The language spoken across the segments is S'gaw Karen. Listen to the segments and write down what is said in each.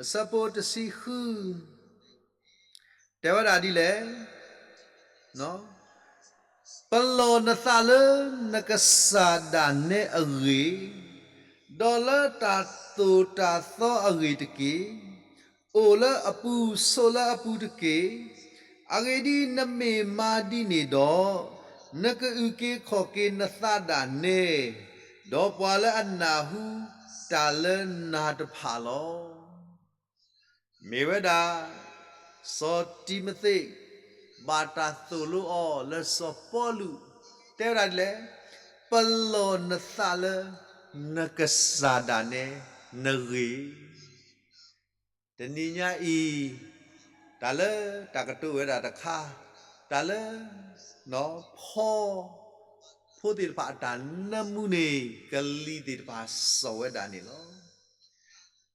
အဆၢဖိတဆံဃု တဲဝဲဒၣ်ဒ်လဲၣ်, ပလီၢ်နသးလၢနကစၢ်ဒၣ်နဲအဂ့ၢ်, ဒီးလၢတၢ်သိၣ်တၢ်သီအဂ့ၢ်တက့ၢ်. အိၣ်လၢအပူၤဆိးလၢအပူၤတက့ၢ်. အဂ့ၢ်ဒ်အံၤ, နမ့ၢ်မၤဒ်န့ၣ်ဒီး, နကအုၣ်က့ၤခီၣ်က့ၤနသးဒၣ်နဲ, ဒီးပှၤလၢအနၢ်ဟူတၢ်လၢနၤတဖၣ်လီၤ. မ့ၢ်ဝဲဒၣ် စီၤတံၤမသ့း ဘၣ်တၢ်သိၣ်လိအီၤလၢစီၤပီလူး တဲဝဲဒၣ်ဒ်လဲၣ်, ပလီၢ်နသးလၢနကစၢ်ဒၣ်နဲနဂ့ၢ်. တနံၤညါအံၤ တၢ်လၢတၢ်ကတိၤဝဲဒၣ်တခါ, တၢ်လၢ ဖီ ဖိသ့ၣ်တဖၣ်အတၢ်နၢမူန့ၣ် ကလံၤသ့ၣ်တဖၣ်စိာ်ဝဲဒၣ်န့ၣ်လီၤ.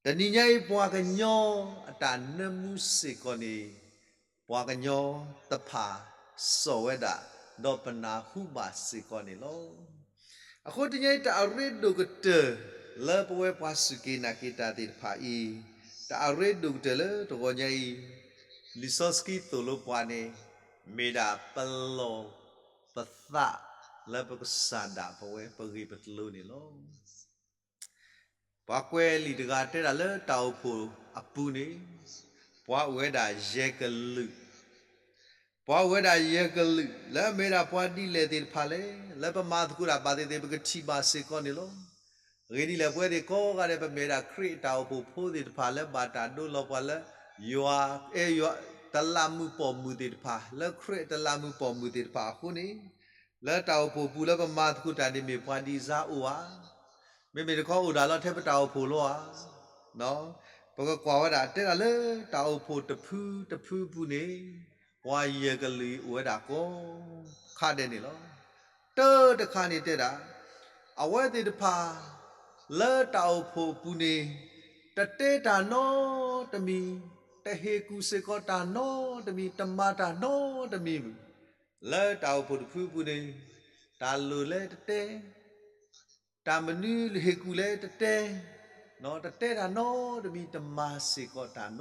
တနံၤညါအံၤ ပှၤကညီအတၢ်နၢမူစ့ၢ်ကီးန့ၣ် ပှၤကညီတဖၣ်စိာ်ဝဲဒၣ်, ဒီးပနၢ်ဟူဘၣ်စ့ၢ်ကီးန့ၣ်လီၤ. အဃိတနံၤညါအံၤ တၢ်အရ့ဒိၣ်ကတၢၢ်လၢပဝဲပှၤစူၢ်က့ၤနာ်က့ၤတၢ်သ့ၣ်တဖၣ်အံၤ, တၢ်အရ့ဒိၣ်ကတၢၢ်လၢတဂီၤညါအံၤ လံာ်စီဆှံသိၣ်လိပှၤန့ၣ် မ့ၢ်ဒၣ်ပလီၢ်ပသးလၢပကစၢ်ဒၣ်ပဝဲပဂ့ၢ်ပကျိၤန့ၣ်လီၤ. ပှၤကွဲးလံာ်တဂၤတဲဒၣ်လၢတၢ်အိၣ်ဖှိၣ်အပူၤန့ၣ် ပှၤအိၣ်ဝဲဒၣ်ယဲၢ်ကလုာ်, ပှၤအိၣ်ဝဲဒၣ်ယဲၢ်ကလုာ် လၢအမ့ၢ်ဒၣ်ပှၤဒ်လဲၣ်သ့ၣ်တဖၣ်လဲၣ်, လၢပမၤသကိးတၢ်ဘၣ်သ့ၣ်သ့ၣ် ပကထံၣ်ဘၣ်စ့ၢ်ကီးန့ၣ်လီၤ. အဂ့ၢ်ဒ်လဲၣ် ပဝဲသ့ၣ်ကိးဂၤဒဲး ပမ့ၢ်ဝဲဒၣ်ခရံာ်အတၢ်အိၣ်ဖှိၣ်ဖိသ့ၣ်တဖၣ် လၢဘၣ်တၢ်ဒိလီၤပှၤလၢ ယွၤအဲၣ်ယွၤ တလးမူးပိာ်မုၣ်သ့ၣ်တဖၣ်, လၢခရံာ်အတလးမူးပိာ်မုၣ်သ့ၣ်တဖၣ်အဃိန့ၣ်, လၢတၢ်အိၣ်ဖှိၣ်ပူၤလၢပမၤသကိးတၢ်န့ၣ် မ့ၢ်ပှၤဒ်စါအိၣ်ဧါ, မ့မ့ၢ်တခီအိၣ်ဒၣ်လီၤထဲပတၢ်အိၣ်ဖှိၣ်လီၤဧါ. ပကကွၢ်ဝဲဒၣ် တဲဒၣ်လၢတၢ်အိၣ်ဖှိၣ်တဖုတဖုအပူၤန့ၣ် ပှၤယဲၢ်ကလုာ်အိၣ်ဝဲဒၣ်ကိးခါဒဲးန့ၣ်လီၤ. တၢတခါန့ၣ်တဲဒၣ် အဝဲသ့ၣ်တဖၣ် လၢတၢ်အိၣ်ဖှိၣ်အပူၤန့ၣ် တတဲတၢ်နီတမံၤ, တဟ့ၣ်ကူၣ်စ့ၢ်ကီးတၢ်နီတမံၤ, တမၤတၢ်နီတမံၤ, လၢတၢ်အိၣ်ဖှိၣ်တဖုအပူၤန့ၣ် တၢ်လိၣ်လဲၣ်တတဲ, တၢ်မနုၤဟ့ၣ်ကူၣ်လဲၣ်တတဲ, တတဲတၢ်နီတမံၤ, တမၤစ့ၢ်ကီးတၢ်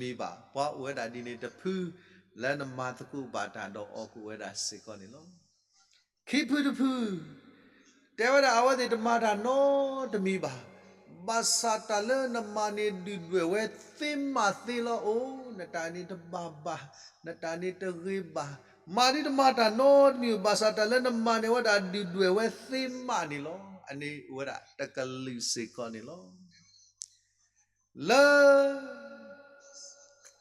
နီတမံၤဘၣ်. ပှၤအိၣ်ဝဲဒၣ်ဒ်န့ၣ်တဖု လၢနမၤသကိးဘၣ်တၢ်ဒီးအီၤကအိၣ်ဝဲဒၣ်စ့ၢ်ကီးန့ၣ်လီၤ. ခံဖုတဖု တဲဝဲဒၣ်အဝဲသ့ၣ်တမၤတၢ်နီတမံၤဘၣ်. ဘၣ်ဆၣ်တၢ်လၢနမၤန့ၣ်ဒုၣ်ဒွဲၣ်ဝဲသ့မးသ့လီၤ. အိၣ် နတၢ်န့ၣ်တဘၣ်ဘၣ်, နတၢ်န့ၣ်တဂ့ၤဘၣ်, မၤဒ်တမၤတၢ်နီတမံၤ, ဘၣ်ဆၣ်တၢ်လၢနမၤန့ၣ်ဝဲဒၣ်ဒုၣ်ဒွဲၣ်ဝဲသ့မးန့ၣ်လီၤ. အန့ၣ်အိၣ်ဝဲဒၣ်တကလုာ်စ့ၢ်ကီးန့ၣ်လီၤ. လၢ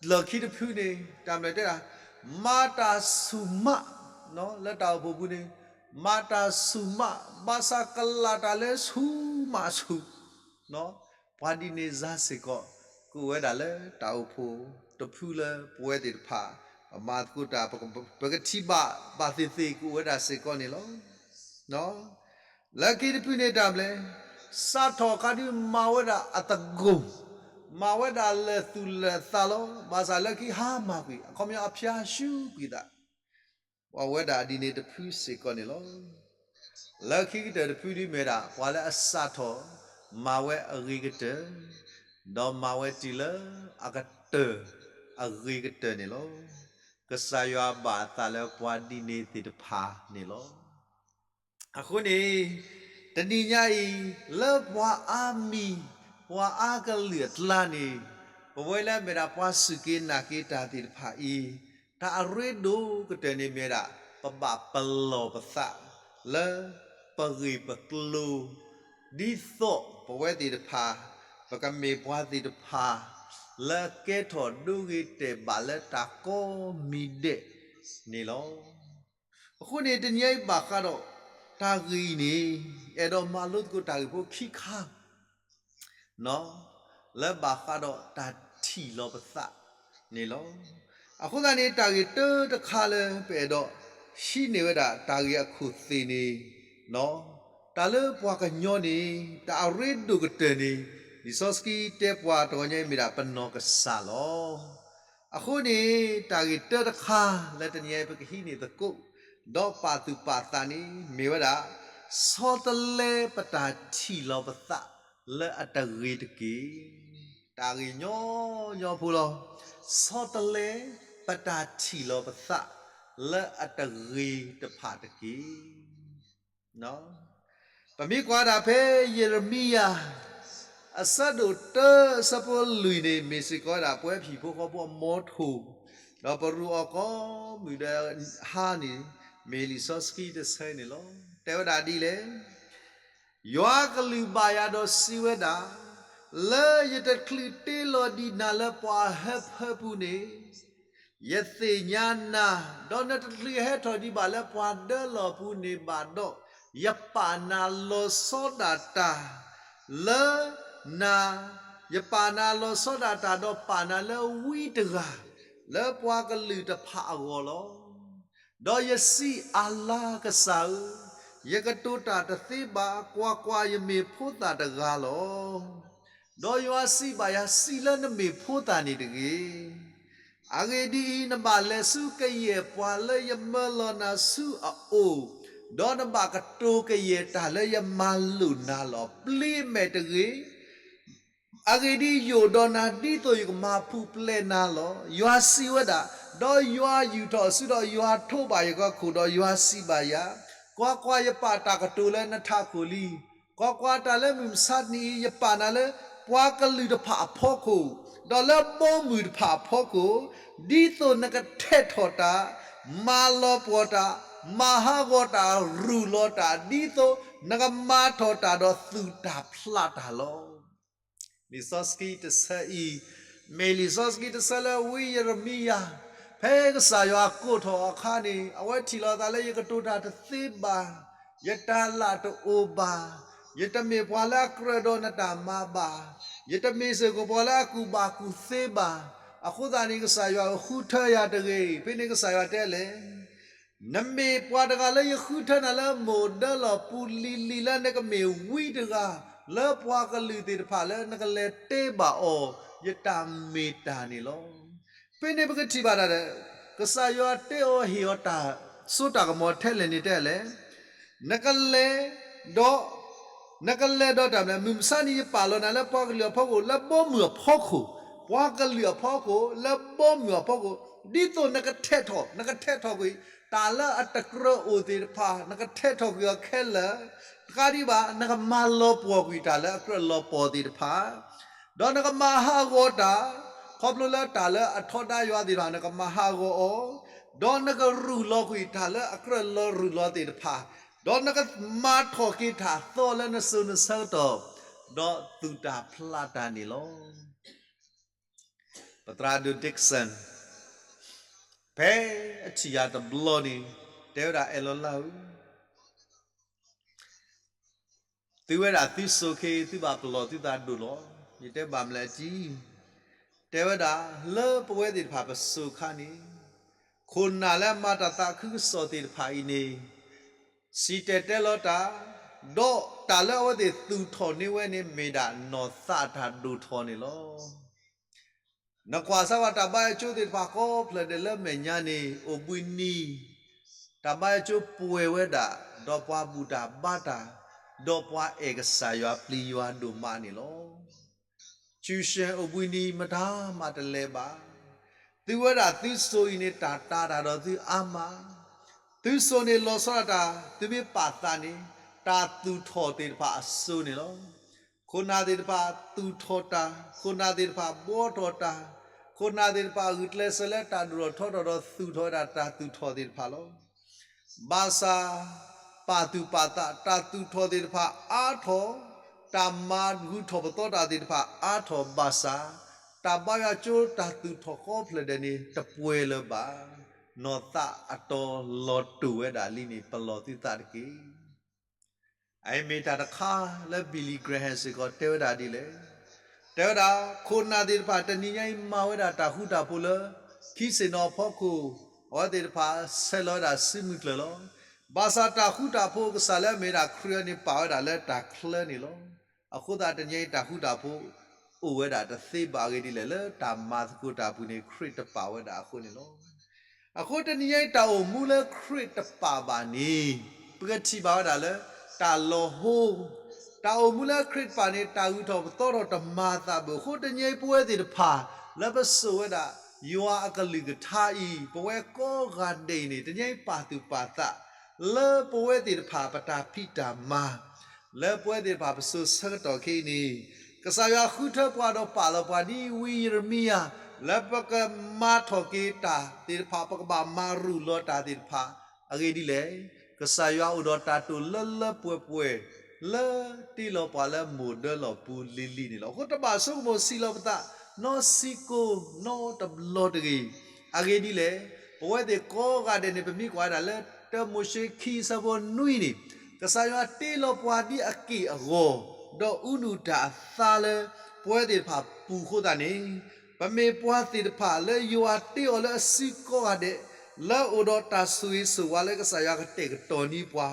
လီၢ်ခံတဖုန့ၣ် တၢ်မနုၤတဲဒၣ် မၤတၢ်ဆူၣ်မး, လၢတၢ်အိၣ်ဖှိၣ်ပူၤန့ၣ် မၤတၢ်ဆူၣ်မး, ဘၣ်ဆၣ်ကလၢ်တၢ်လၢဆူၣ်မးဆူၣ်, ပှၤဒ်န့ၣ်စါစ့ၢ်ကီး ကအိၣ်ဝဲဒၣ်လၢတၢ်အိၣ်ဖှိၣ်တဖုလၢပဝဲသ့ၣ်တဖၣ် ပမၤသကိးတၢ် ပကထံၣ်ဘၣ်ဘၣ်သ့ၣ်သ့ၣ် ကအိၣ်ဝဲဒၣ်စ့ၢ်ကီးန့ၣ်လီၤ. လၢခံတဖုန့ၣ်တၢ်မနုၤလဲၣ်, စးထီၣ်အခါဒုးမၤဝဲဒၣ်အသကိး, မၤဝဲဒၣ်လၢာ်သူၣ်လၢာ်သးလီၤ. ဘၣ်ဆၣ်လၢခံဟါမၢ်ကွံာ်, အခီပညီအဖျါဆူကွံာ်သး, ပှၤဝဲဒၣ်ဒ်န့ၣ်တဖုစ့ၢ်ကီးန့ၣ်လီၤ. လၢခံကတၢၢ်တဖုဒုးမ့ၢ်ဒၣ် ပှၤလၢအစးထီၣ်မၤဝဲအဂ့ၤကတၢၢ်, ဒီးမၤဝဲတုၤလၢအကတၢၢ်အဂ့ၤကတၢၢ်န့ၣ်လီၤ. ကစၢ်ယွၤဘၣ်အသးလၢပှၤဒ်န့ၣ်သ့ၣ်တဖၣ်န့ၣ်လီၤ. အဃိန့ၣ် တနံၤညါအံၤ လၢပှၤအါမံၤ ပှၤအါကလုာ်အကျါန့ၣ် ပဝဲလၢအမ့ၢ်ဒၣ်ပှၤစူၢ်က့ၤနာ်က့ၤတၢ်သ့ၣ်တဖၣ်အံၤ တၢ်အရ့ဒိၣ်ကတၢၢ်န့ၣ်မ့ၢ်ဒၣ် ပဘၣ်ပလီၢ်ပသး လၢပဂ့ၢ်ပကျိၤ ဒ်သိးပဝဲသ့ၣ်တဖၣ် ပကမ့ၢ်ပှၤသ့ၣ်တဖၣ် လၢကဲထီၣ်ဒိဂ့ၤတဲာ်ဘၣ်လၢတၢ်ကိးမံၤဒဲးန့ၣ်လီၤ. အဃိန့ၣ် တနံၤအံၤဘၣ်ဃးဒီးတၢ်ဂ့ၢ်အံၤန့ၣ် အဲၣ်ဒိးမၤလိသကိးတၢ်ဂ့ၢ်ဖိခံခါ လၢဘၣ်ဃးဒီးတၢ်ထံၣ်လီၤပသးန့ၣ်လီၤ. အဃိသတးန့ၣ် တၢ်ဂ့ၢ်တၢတခါလၢပအဲၣ်ဒိးဟံးန့ၢ်ဝဲဒၣ်တၢ်ဂ့ၢ်အခိၣ်သ့ၣ်န့ၣ် တၢ်လၢပှၤကညီန့ၣ် တၢ်အရ့ဒိၣ်ကတၢၢ်န့ၣ် လံာ်စီဆှံတဲပှၤတဂီၤညါအံၤမ့ၢ်ဒၣ်ပနီၢ်ကစၢ်လီၤ. အဃိန့ၣ် တၢ်ဂ့ၢ်တၢတခါလၢတနံၤအံၤပကဟံးန့ၢ်သကိး ဒီးပာ်သူၣ်ပာ်သးန့ၣ် မ့ၢ်ဝဲဒၣ် ဆီတလဲပတၢ်ထံၣ်လီၤပသးလၢအတဂ့ၤတက့ၢ်. တၢ်ဂ့ၢ်ညီညီဖိလီၤ. ဆီတလဲပတၢ်ထံၣ်လီၤပသးလၢအတဂ့ၤတဖၣ်တက့ၢ်. ပမ့ၢ်ကွၢ်ဒၣ်ဖဲယံးရမံယၤ အဆၢဒိၣ်တၢ အဆၢဖိလွံၢ်န့ၣ် မ့ၢ်စ့ၢ်ကီးဝဲဒၣ်ပဝဲဟံၣ်ဖိဃီဖိအမီထိၣ်, ဒီးပရူးအီၤကိးမုၢ်ဒီးဟါန့ၣ် မ့ၢ်လံာ်စီဆှံတဆၢန့ၣ်လီၤ. တဲဝဲဒၣ်ဒ်လဲၣ်. ယွၤကလုၢ်ဘၣ်ယၤဒီးစံးဝဲဒၣ်, လၢယတချုးတ့လီၤဒံးနၤလၢပှၤအဟၢဖၢပူၤန့ၣ်, ယသ့ၣ်ညါနၤ, ဒီးနတချုးဟဲထီၣ်ဒံးဘၣ်လၢပှၤဒၢလီၢ်ပူၤန့ၣ်ဘၣ်ဒီး, ယပာ်နၤလီၤဆီဒၣ်တၢ်လၢနၤ, ယပာ်နၤလီၤဆီဒၣ်တၢ်ဒီးပာ်နၤလၢဝံတဂၤ လၢပှၤကလုာ်တဖၣ်အဂီၢ်လီၤ. ဒီးယစံး, အၤလါကစၢ်ဧၢ, ယကတိၤတၢ်တသ့ဘၣ်, ကွၢ်ကွၢ်, ယမ့ၢ်ဖိသၣ်တဂၤလီၤ. ဒီးယွၤစံးဘၣ်ယၤ, စံးလၢနမ့ၢ်ဖိသၣ်န့ၣ်တဂ့ၤ. အဂ့ၢ်ဒ်အံၤ, နဘၣ်လဲၤဆူကယဲၢ်ပှၤလၢယမၢလီၤနၤဆူအအိၣ်, ဒီးနဘၣ်ကတိၤကယဲၢ်တၢ်လၢယမၤလိာ်နၤလီၤ. ပျ့ၤအမဲာ်တဂ့ၤ. အဂ့ၢ်ဒ်အံၤ, ယအိၣ်ဒီးနၤဒ်သိးယကမၤပူၤဖျဲးနၤလီၤ. ယွၤစံးဝဲဒၣ်, ဒီးယွၤယူာ်ထီၣ်အစုဒီးယွၤထိးဘၣ်ယကီၢ်ခိၣ်, ဒီးယွၤစံးဘၣ်ယၤ, ကွၢ်ကွၢ်, ယပာ်တၢ်ကတိၤလၢနထးခိၣ်လံ. ကွၢ်ကွၢ်, တၢ်လၢမုၢ်မဆါတနံၤအံၤ ယပာ်နၤလၢပှၤကလုာ်တဖၣ်အဖီခိၣ်, ဒီးလၢဘီမုၢ်တဖၣ်အဖီခိၣ်, ဒ်သိးနကထဲးထီၣ်တၢ်, မၤလီၤပှီၢ်တၢ်, မၤဟးဂီၤတၢ်, ရူၢ်လီၤတၢ်, ဒ်သိးနကမၤထီၣ်တၢ်ဒီးသူၣ်တၢ်ဖျးတၢ်လီၤ. လံာ်စီဆှံတဆၢအံၤ, မ့ၢ်လံာ်စီဆှံတဆၢလၢဝံယံးရမံယၤ, ဖဲကစၢ်ယွၤကိးထီၣ်အခါန့ၣ်, အဝဲထံၣ်လိာ်သးလၢယကတိၤတၢ်တသ့ဘၣ်, ယတၢ်လၢ်တအိၣ်ဘၣ်, ယတမ့ၢ်ပှၤလၢအကြၢးဒီးနတၢ်မၤဘၣ်, ယတမ့ၢ်စ့ၢ်ကီးပှၤလၢအကူၣ်ဘၣ်ကူၣ်သ့ဘၣ်, အဃိသတးန့ၣ် ကစၢ်ယွၤဃုထၢယၤတဂ့ၤ. ဖဲန့ၣ်ကစၢ်ယွၤတဲလဲၣ်, နမ့ၢ်ပှၤတဂၤလၢယဃုထၢနၤလၢမိၢ်ဒၢလီၢ်ပူၤလံၤလံၤလၢနကမ့ၢ်ဝံတဂၤ လၢပှၤကလုာ်သ့ၣ်တဖၣ်လၢနကလဲၤတဲဘၣ်အီၤ ယတၢ်မ့ၢ်တၢ်န့ၣ်လီၤ. ဖဲန့ၣ်ပကထံၣ်ဘၣ်တၢ်ဒီး ကစၢ်ယွၤတဲအီၤဟ့ၣ်အီၤတၢ်စိတၢ်ကမီၤထဲလဲၣ်န့ၣ်တဲလဲၣ်, နကလဲၤဒီး နကလဲၤဒီးတၢ်မနုၤလဲၣ်, မုၢ်မဆါန့ၣ်ယပာ်လီၤနၤလၢပှၤကလုာ်အဖီခိၣ်, လၢဘီမုၢ်အဖီခိၣ်, ပှၤကလုာ်အဖီခိၣ်, လၢဘီမုၢ်အဖီခိၣ်, ဒ်သိးနကထဲးထီၣ်, နကထဲးထီၣ်ကွံာ် တၢ်လၢအတကြၢးအိၣ်သ့ၣ်တဖၣ်, နကထဲးထီၣ်ကွံာ်အီၤခဲလၢာ်, တကးဒံးဘၣ် နကမၤလီၤပှီၢ်ကွံာ်တၢ်လၢအကြၢးလီၤပှီၢ်သ့ၣ်တဖၣ်, ဒီးနကမၤဟးဂီၤတၢ်, ခီဖျိလၢတၢ်လၢအထီဒါယွၤသ့ၣ်တဖၣ် နကမၤဟးဂီၤအီၤ, ဒီးနကရူၢ်လီၤကွံာ်တၢ်လၢအကြၢးလီၤရူၢ်လီၤသ့ၣ်တဖၣ်, ဒီးနကမၤထီၣ်က့ၤတၢ်သီလၢနစိၤနဆၢကတီၢ်, ဒီးသူၣ်တၢ်ဖျးတၢ်န့ၣ်လီၤ. ပသရၣ်ဒိၣ် Dixon ဖဲအထံၣ်ယၤတဘျီန့ၣ် တဲဝဲဒၣ် အဲၣ်လီၤလါဧၢ, သုဝဲဒၣ်သုစိၤခ့ သုဘၣ်ပလီၢ်သုသးဒိၣ်လီၤ. ယတဲဘၣ်မနုၤလဲၣ်အံၤ, တဲဝဲဒၣ် လၢပဝဲသ့ၣ်တဖၣ်ပစိၤခါန့ၣ် ခိၣ်နၢ်လၢအမၤတၢ်သးခုကစီၣ်သ့ၣ်တဖၣ်အံၤန့ၣ် စံၣ်တဲၤတဲလီၤတၢ်, ဒီးတၢ်လၢအဝဲသ့ၣ်သူၣ်ထီၣ်န့ၢ်ဝဲန့ၣ် မ့ၢ်ဒၣ်နီၢ်သးအတၢ်ဒိၣ်ထီၣ်န့ၣ်လီၤ. နကွၢ်စၢ်ဝဲတၢ်ဘါယွၤကၠိသ့ၣ်တဖၣ်ကိးဖျၢၣ်ဒဲးလၢမဲာ်ညါန့ၣ် အိၣ်ဘှံးနံၤ တၢ်ဘါယွၤကၠိပှဲၤဝဲဒၣ် ဒီးပှၤဘူၣ်တၢ်ဘါတၢ်, ဒီးပှၤအဲၣ်ကစၢ်ယွၤပျံၤယွၤဒိၣ်မးန့ၣ်လီၤ. ကၠူၣ်ၡဲၣ်အိၣ်ဘှံးနံၤမတၤမးတလဲၤဘၣ်. သုဝဲဒၣ်သုစိၤအံၤန့ၣ် တၢ်တာ်တၢ်ဒီးသုအါမး, သုစိၤန့ၣ်လီၤဆီဒၣ်တၢ်, သုမ့ၢ်ပာ်သးန့ၣ် တၢ်သူၣ်ထီၣ်သ့ၣ်တဖၣ်အစိၤန့ၣ်လီၤ. ခိၣ်နၢ်သ့ၣ်တဖၣ်သူၣ်ထီၣ်တၢ်, ခိၣ်နၢ်သ့ၣ်တဖၣ်ဘှီထီၣ်တၢ်, ခိၣ်နၢ်သ့ၣ်တဖၣ်ဂုာ်ကျဲးစၢးလၢတၢ်ဒိၣ်ထီၣ်ထီထီၣ်ဒီးသူၣ်ထီၣ်ဝဲဒၣ်တၢ်သူၣ်ထီၣ်သ့ၣ်တဖၣ်လီၤ. ဘၣ်ဆၣ် ပာ်သူၣ်ပာ်သး တၢ်သူၣ်ထီၣ်သ့ၣ်တဖၣ်အါထီၣ်, တၢ်မၤဂုာ်ထီၣ်ပသီတၢ်သ့ၣ်တဖၣ်အါထီၣ်ဘၣ်ဆၣ်, တၢ်ဘါယွၤကၠိတၢ်သူၣ်ထီၣ်ကိးဖျၢၣ်ဒဲးန့ၣ် တပှဲၤလၢၤဘၣ်. နီၢ်သးအတီလီၤတိၢ်ဝဲဒၣ်လံန့ၣ် ပလီၢ်သုသးတက့ၢ်. အအံၤမ့ၢ်တၢ်တခါလၢ Billy Graham စ့ၢ်ကီးတဲဝဲဒၣ်ဒ်လဲၣ်. တဲဝဲဒၣ် ခိၣ်နၢ်သ့ၣ်တဖၣ်တနံၤညါအံၤမၤဝဲဒၣ်တၢ်ဃူတၢ်ဖိးလၢ ခံစ့ၣ်နီၤအဖီခိၣ်, အဝဲသ့ၣ်တဖၣ်ဆဲးလီၤဝဲဒၣ်စုမုၢ်ကျၢၤလီၤ. ဘၣ်ဆၣ်တၢ်ဃူတၢ်ဖိးကစၢ်လၢအမ့ၢ်ဒၣ်ခရံာ်အီၤန့ၣ် ပာ်ဝဲဒၣ်လၢတၢ်ချၢန့ၣ်လီၤ. အဃိသတးတနံၤညါအံၤတၢ်ဃူတၢ်ဖိး အိၣ်ဝဲဒၣ်တသ့ဘၣ်အဂ့ၢ်ဒ်လဲၣ် လၢတၢ်မၤသကိးတၢ်ပူၤန့ၣ် ခရံာ်တပာ်ဝဲဒၣ်အဃိန့ၣ်လီၤ. အဃိတနံၤညါအံၤတၢ်အိၣ်မူလၢခရံာ်တပာ်ဘၣ်န့ၣ် ပကထံၣ်ဘၣ်ဝဲဒၣ်လၢ တၢ်လီၤဟိ တၢ်အိၣ်မူလၢခရံာ်တဖၣ်န့ၣ် တၢ်ဂုၤထီၣ်ပသီထီၣ်တမၤသးဘၣ်အဃိ တနံၤအံၤပဝဲသ့ၣ်တဖၣ် လၢပစိာ်ဝဲဒၣ် ယွၤအကလုၢ်ကထါအံၤ ပဝဲကိးဂၤဒဲးအံၤန့ၣ် တနံၤအံၤပာ်သူၣ်ပာ်သး လၢပဝဲသ့ၣ်တဖၣ်ပတၢ်ဖံးတၢ်မၤ လၢပဝဲသ့ၣ်တဖၣ်ပစိၤဆၢကတီၢ်ခဲအံၤန့ၣ် ကစၢ်ယွၤဃုထၢပှၤဒီးပာ်လီၤပှၤဒ်ဝံယံးရမံယၤ လၢပကမၤထီၣ်က့ၤတၢ်သ့ၣ်တဖၣ် ပကဘၣ်မၤရူၢ်လီၤတၢ်သ့ၣ်တဖၣ် အဂ့ၢ်ဒ်လဲၣ်, ကစၢ်ယွၤအိၣ်ဒီးတၢ်တိာ်လၢလၢပှဲၤပှဲၤ လၢတ့လီၤပှၤလၢမိၢ်ဒၢလီၢ်ပူၤလံၤလံၤန့ၣ်လီၤ. အဃိတဘၣ်ဆိကမိၣ်စံးလီၤပသး နီၢ်ဆံကိၢ်နီတဘျီတဂ့ၤ. အဂ့ၢ်ဒ်လဲၣ်, ပဝဲသ့ၣ်ကိးဂၤဒဲးန့ၣ် ပမ့ၢ်ကွၢ်ဝဲဒၣ်လၢ တၢမိၤၡ့ခံဆၢဖိနွံန့ၣ်, ကစၢ်ယွၤတ့လီၤပှၤဒ်အက့ၢ်အဂီၤ, ဒီးအူနူးတၢ်အသါလၢ ပဝဲသ့ၣ်တဖၣ်ပူၤအဃိသတးန့ၣ်, ပမ့ၢ်ပှၤသ့ၣ်တဖၣ်လၢယွၤတ့အီၤလၢအစုကိးဂၤဒဲး, လၢအအိၣ်ဒီးတၢ်ဆိၣ်ဂ့ၤဆိၣ်ဝါလၢကစၢ်ယွၤကတဲာ်ကတီၤန့ၢ်ပှၤ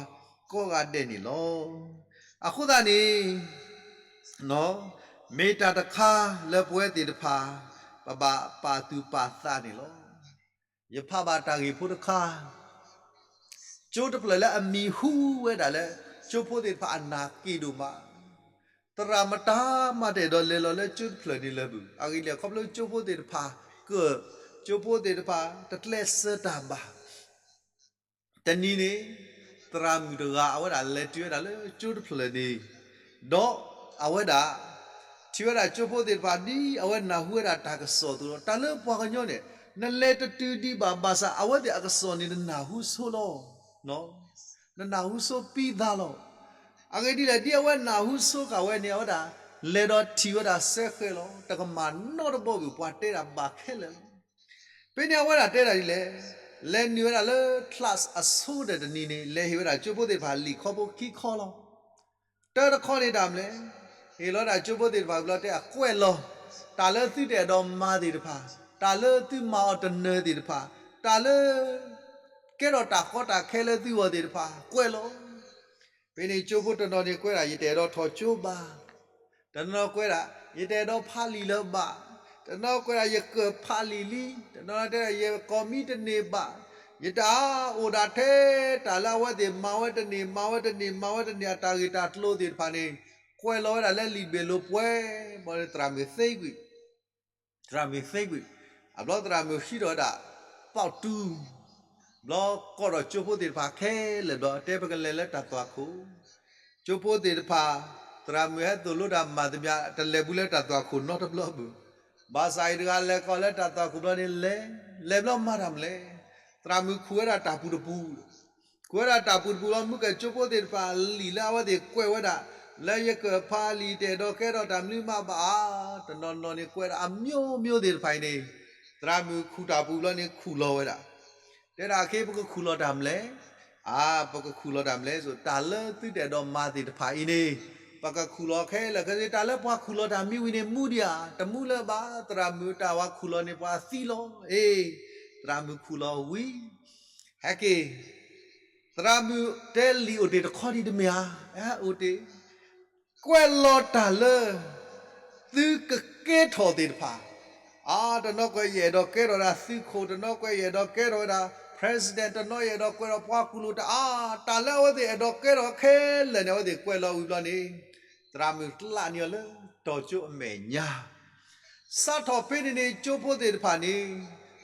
ကိးဂၤဒဲးန့ၣ်လီၤ. အဃိသတးန့ၣ် မ့ၢ်တၢ်တခါလၢပဝဲသ့ၣ်တဖၣ် ပဘၣ်ပာ်သူၣ်ပာ်သးန့ၣ်လီၤ. ယဖးဘၣ်တၢ်ဂ့ၢ်ဖိတခါ, ကၠိတဖျၢၣ်လၢအမံၤဟူဝဲဒၣ်လၢ ကၠိဖိသ့ၣ်တဖၣ်အနၢ်က့ၤဒိၣ်မး, သရၣ်မတၤမးတအဲၣ်ဒိးလဲၤလီၤလၢကၠိတဖျၢၣ်န့ၣ်လၢၤဘၣ်. အဂ့ၢ်ဒ်လဲၣ် ခီဖျိကၠိဖိသ့ၣ်တဖၣ်ကၢၣ်, ကၠိဖိသ့ၣ်တဖၣ်တကျဲးစၢးတၢ်ဘၣ် တနံၤန့ၣ် သရၣ်မုၣ်တဂၤ အဝဲဒၣ်လဲၤတုၤဝဲဒၣ်လၢကၠိတဖျၢၣ်န့ၣ်, ဒီးအဝဲဒၣ် ထံၣ်ဝဲဒၣ်ကၠိဖိသ့ၣ်တဖၣ်ဒ်အဝဲနၢ်ဟူဝဲဒၣ်တၢ်ကစီၣ်အသိးလီၤ. တၢ်လၢပှၤကညီန့ၣ် နလဲၤတတုၤဒံးဘၣ် ဘၣ်ဆၣ် အဝဲသ့ၣ်အကစီၣ်န့ၣ်နနၢ်ဟူဆိလီၤ. နနၢ်ဟူဆိပံသးလီၤ. အဂ့ၢ်ဒ်လဲၣ် ဒ်အဝဲနၢ်ဟူဆိဃာ်ဝဲန့ၣ် အဝဲဒၣ် လဲၤဒီးထံၣ်ဝဲဒၣ်စဲဃဲးလီၤ. တကမၣ်နီတဘီဘၣ် ပှၤတဲဒၣ်ဘၣ်ခဲလၢာ်လီၤ. ဖဲန့ၣ်အဝဲဒၣ်တဲဒၣ်ဒ်လဲၣ်, လဲၤနုာ်ဝဲဒၣ်လၢ class အဆိဒီးတနံၤန့ၣ် လဲၤဟ့ၣ်ဝဲဒၣ်ကၠိဖိသ့ၣ်တဖၣ်လံာ်ခီဖိခံခီလီၤ. တၢတခီန့ၣ်တၢ်မနုၤလဲၣ်, ဟ့ၣ်လီၤဝဲဒၣ်ကၠိဖိသ့ၣ်တဖၣ်ဘျီတဲအကွဲးလီၤ, တၢ်လၢသုတအဲၣ်ဒိးမၤသ့ၣ်တဖၣ်, တၢ်လၢသုမၤအီၤတနၢၤသ့ၣ်တဖၣ်, တၢ်လၢ ကဲထီၣ်တၢ်ကီတၢ်ခဲလၢသုဂီၢ်သ့ၣ်တဖၣ် ကွဲးလီၤ. ဖဲန့ၣ်ကၠိဖိတနီၤန့ၣ်ကွဲးဒၣ် ယတအဲၣ်ဒိးထီၣ်ကၠိဘၣ်, တနီၤကွဲးဒၣ် ယတအဲၣ်ဒိးဖးလံာ်လၢၤဘၣ်, တနီၤကွဲးဒၣ် ယကၢၣ်ဖးလံာ်လံ, တနီၤတဲဒၣ် ယကိးမံတန့ၢ်ဘၣ်, ယတၢ်အိၣ်ဒၣ်ထဲတၢ်လၢအဝဲသ့ၣ်မၤဝဲတန့ၢ် မၤဝဲတန့ၢ် မၤဝဲတန့ၢ်အတၢ်ဂ့ၢ်တၢ်ကျိၤသ့ၣ်တဖၣ်န့ၣ် ကွဲးလီၤဝဲဒၣ်လၢလံာ်တဘ့ၣ်လိၤပှဲၤဘၣ်န့ၣ် သရၣ်မုၣ်သ့ကွံာ် သရၣ်မုၣ်သ့ကွံာ်, အဘျီသရၣ်မုၣ်ဟံးထီၣ်ဝဲဒၣ် ပီၣ်တူ, ဘျီကိးထီၣ်ကၠိဖိသ့ၣ်တဖၣ်ခဲလၢာ်ဘျီ တဲပကလဲၤလၢတၢ်သွၣ်ခိၣ်, ကၠိဖိသ့ၣ်တဖၣ်, သရၣ်မုၣ်ဟဲသိၣ်လိတၢ်မၤသမျၣ် တလဲၤဘူးလၢတၢ်သွၣ်ခိၣ်နီတဘျီဘၣ်, ဘၣ်ဆၣ်အံၤတဂၤလဲၤကီးလၢတၢ်သွၣ်ခိၣ်ဘျီန့ၣ်လဲၤ, လဲၤဘျီမၤတၢ်မနုၤလဲၣ်, သရၣ်မုၣ်ခူၣ်ဝဲဒၣ်တၢ်ပူၤတပူၤ ကွဲးဝဲဒၣ်တၢ်ပူၤတပူၤလီၤ မုၢ်ကၢၢ်ကၠိဖိသ့ၣ်တဖၣ်လံာ်လၢအဝဲသ့ၣ်ကွဲးဝဲဒၣ် လၢယကၢၣ်ဖးလံာ် တအဲၣ်ဒိးကဲထီၣ်တၢ်မနုၤမးဘၣ်ဧါ, တနီၤနီၤန့ၣ်ကွဲးဒၣ်အမျိုးမျိုးသ့ၣ်တဖၣ်အံၤန့ၣ်, သရၣ်မုၣ်ခူၣ်တၢ်ပူၤဘျီန့ၣ်ခူၣ်လီၤဝဲဒၣ်, တဲဒၣ်အခ့ပကခူၣ်လီၤတၢ်မနုၤလဲၣ်, အါ ပကခူၣ်လီၤတၢ်မနုၤလဲၣ်စိ တၢ်လၢသုတအဲၣ်ဒိးမၤသ့ၣ်တဖၣ်အံၤန့ၣ်, ပကခူၣ်လီၤခဲလၢာ်ခဲဆ့ တၢ်လၢပှၤခူၣ်လီၤတၢ်မံဝံၤန့ၣ် မူဒံးဧါ, တမူလၢၤဘၣ်, သရၣ်မုၣ်တၢ်ဝၤခူၣ်လီၤန့ၣ် ပှၤသံလီၤ, အ့, သရၣ်မုၣ်ခူၣ်လီၤဝံၤ ဟဲက့ၤ, သရၣ်မုၣ်တဲလံာ်အိၣ်တ့ၢ်တခီဒံးတမ့ၢ်ဧါ, အိၣ်တ့ၢ်, ကွဲးလီၤတၢ်လၢ သုကကဲထီၣ်သ့ၣ်တဖၣ်, အါ တနီၤကွဲးယအဲၣ်ဒိးကဲထီၣ်ဝဲဒၣ်သုးခိၣ်, တနီၤကွဲးယအဲၣ်ဒိးကဲထီၣ်ဝဲဒၣ် president, တနီၤယအဲၣ်ဒိးကွဲးထီၣ်ပှၤခူၣ်လိာ်တၢ်အါ, တၢ်လၢအဝဲသ့ၣ်အဲၣ်ဒိးကဲထီၣ်ခဲလၢာ်န့ၣ် အဝဲသ့ၣ်ကွဲးလီၤဝံၤဘျီန့ၣ်, သရၣ်မုၣ်ကျးန့ၢ်အီၤလၢတီၤကၠိအမဲာ်ညါ စးထီၣ်ဖဲန့ၣ်န့ၣ် ကၠိဖိသ့ၣ်တဖၣ်န့ၣ်,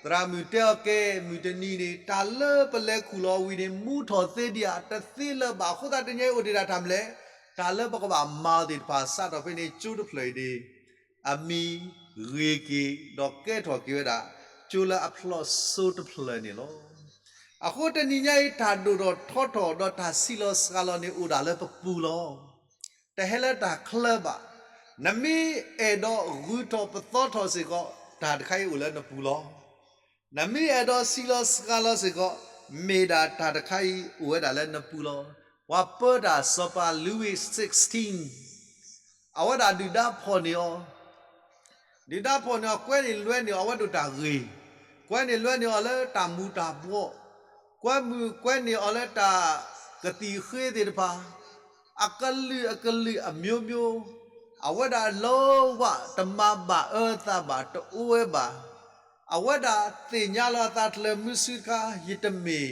သရၣ်မုၣ်တဲအီၤကဲ မုၢ်တနံၤန့ၣ် တၢ်လၢပလဲၤခူၣ်လီၤဝံၤန့ၣ် မူထီၣ်သ့ဒံးဧါ, တသ့လၢၤဘၣ်အဃိသတး တနံၤအံၤအိၣ်တ့ၢ်ဒၣ်တၢ်မနုၤလဲၣ်, တၢ်လၢပကဘၣ်မၤအီၤသ့ၣ်တဖၣ် စးထီၣ်ဖဲန့ၣ် ကၠိတဖျၢၣ်အံၤန့ၣ်, အမံၤဂ့ၤက့ၤ ဒီးကဲထီၣ်က့ၤဝဲဒၣ် ကၠိလၢအဖျိးစိတဖျၢၣ်န့ၣ်လီၤ. အဃိတနံၤညါအံၤ တၢ်ဒိၣ်ထီၣ်ထီထီၣ်ဒီးတၢ်ဆံးလီၤစှၤလီၤန့ၣ် အိၣ်ဒၣ်လၢပပူၤလီၤ. တဟဲလၢတၢ်ချၢဘၣ်. နမ့ၢ်အဲၣ်ဒိးဂုၤထီၣ်ပသီထီၣ်စ့ၢ်ကီး တၢ်တခါအံၤအိၣ်လၢနပူၤလီၤ. နမ့ၢ်အဲၣ်ဒိးဆံးလီၤစှၤလီၤစ့ၢ်ကီး မ့ၢ်ဒၣ်တၢ်တခါအံၤအိၣ်ဝဲဒၣ်လၢနပူၤလီၤ. ပှၤပၢတၢ်စီၤပၤ Louis sixteen အဝဲဒၣ်ဒုၣ်ဒါဖီၣ်န့ၢ်အီၤ ဒုၣ်ဒါဖီၣ်န့ၢ်အီၤ ကွဲန့ၢ်လွဲန့ၢ်အီၤ အဝဲဒိၣ်တၢ်ဂ့ၤ, ကွဲန့ၢ်လွဲန့ၢ်အီၤလၢတၢ်မူၤတၢ်ဘှီး, ကွဲမုၢ်ကွဲန့ၢ်အီၤလၢတၢ်ကသံၣ်ဃ့သ့ၣ်တဖၣ်, အကလုာ်အကလုာ်အမျိုးမျိုး, အဝဲဒၣ်လီၤဝၣ် တမၤဘၣ်အၢသးဘၣ် တအိၣ်ဝဲဘၣ်. အဝဲဒၣ်သ့ၣ်ညါလီၤအသးတလၢာ်မုၢ်ဆူတခါ ယတမ့ၢ်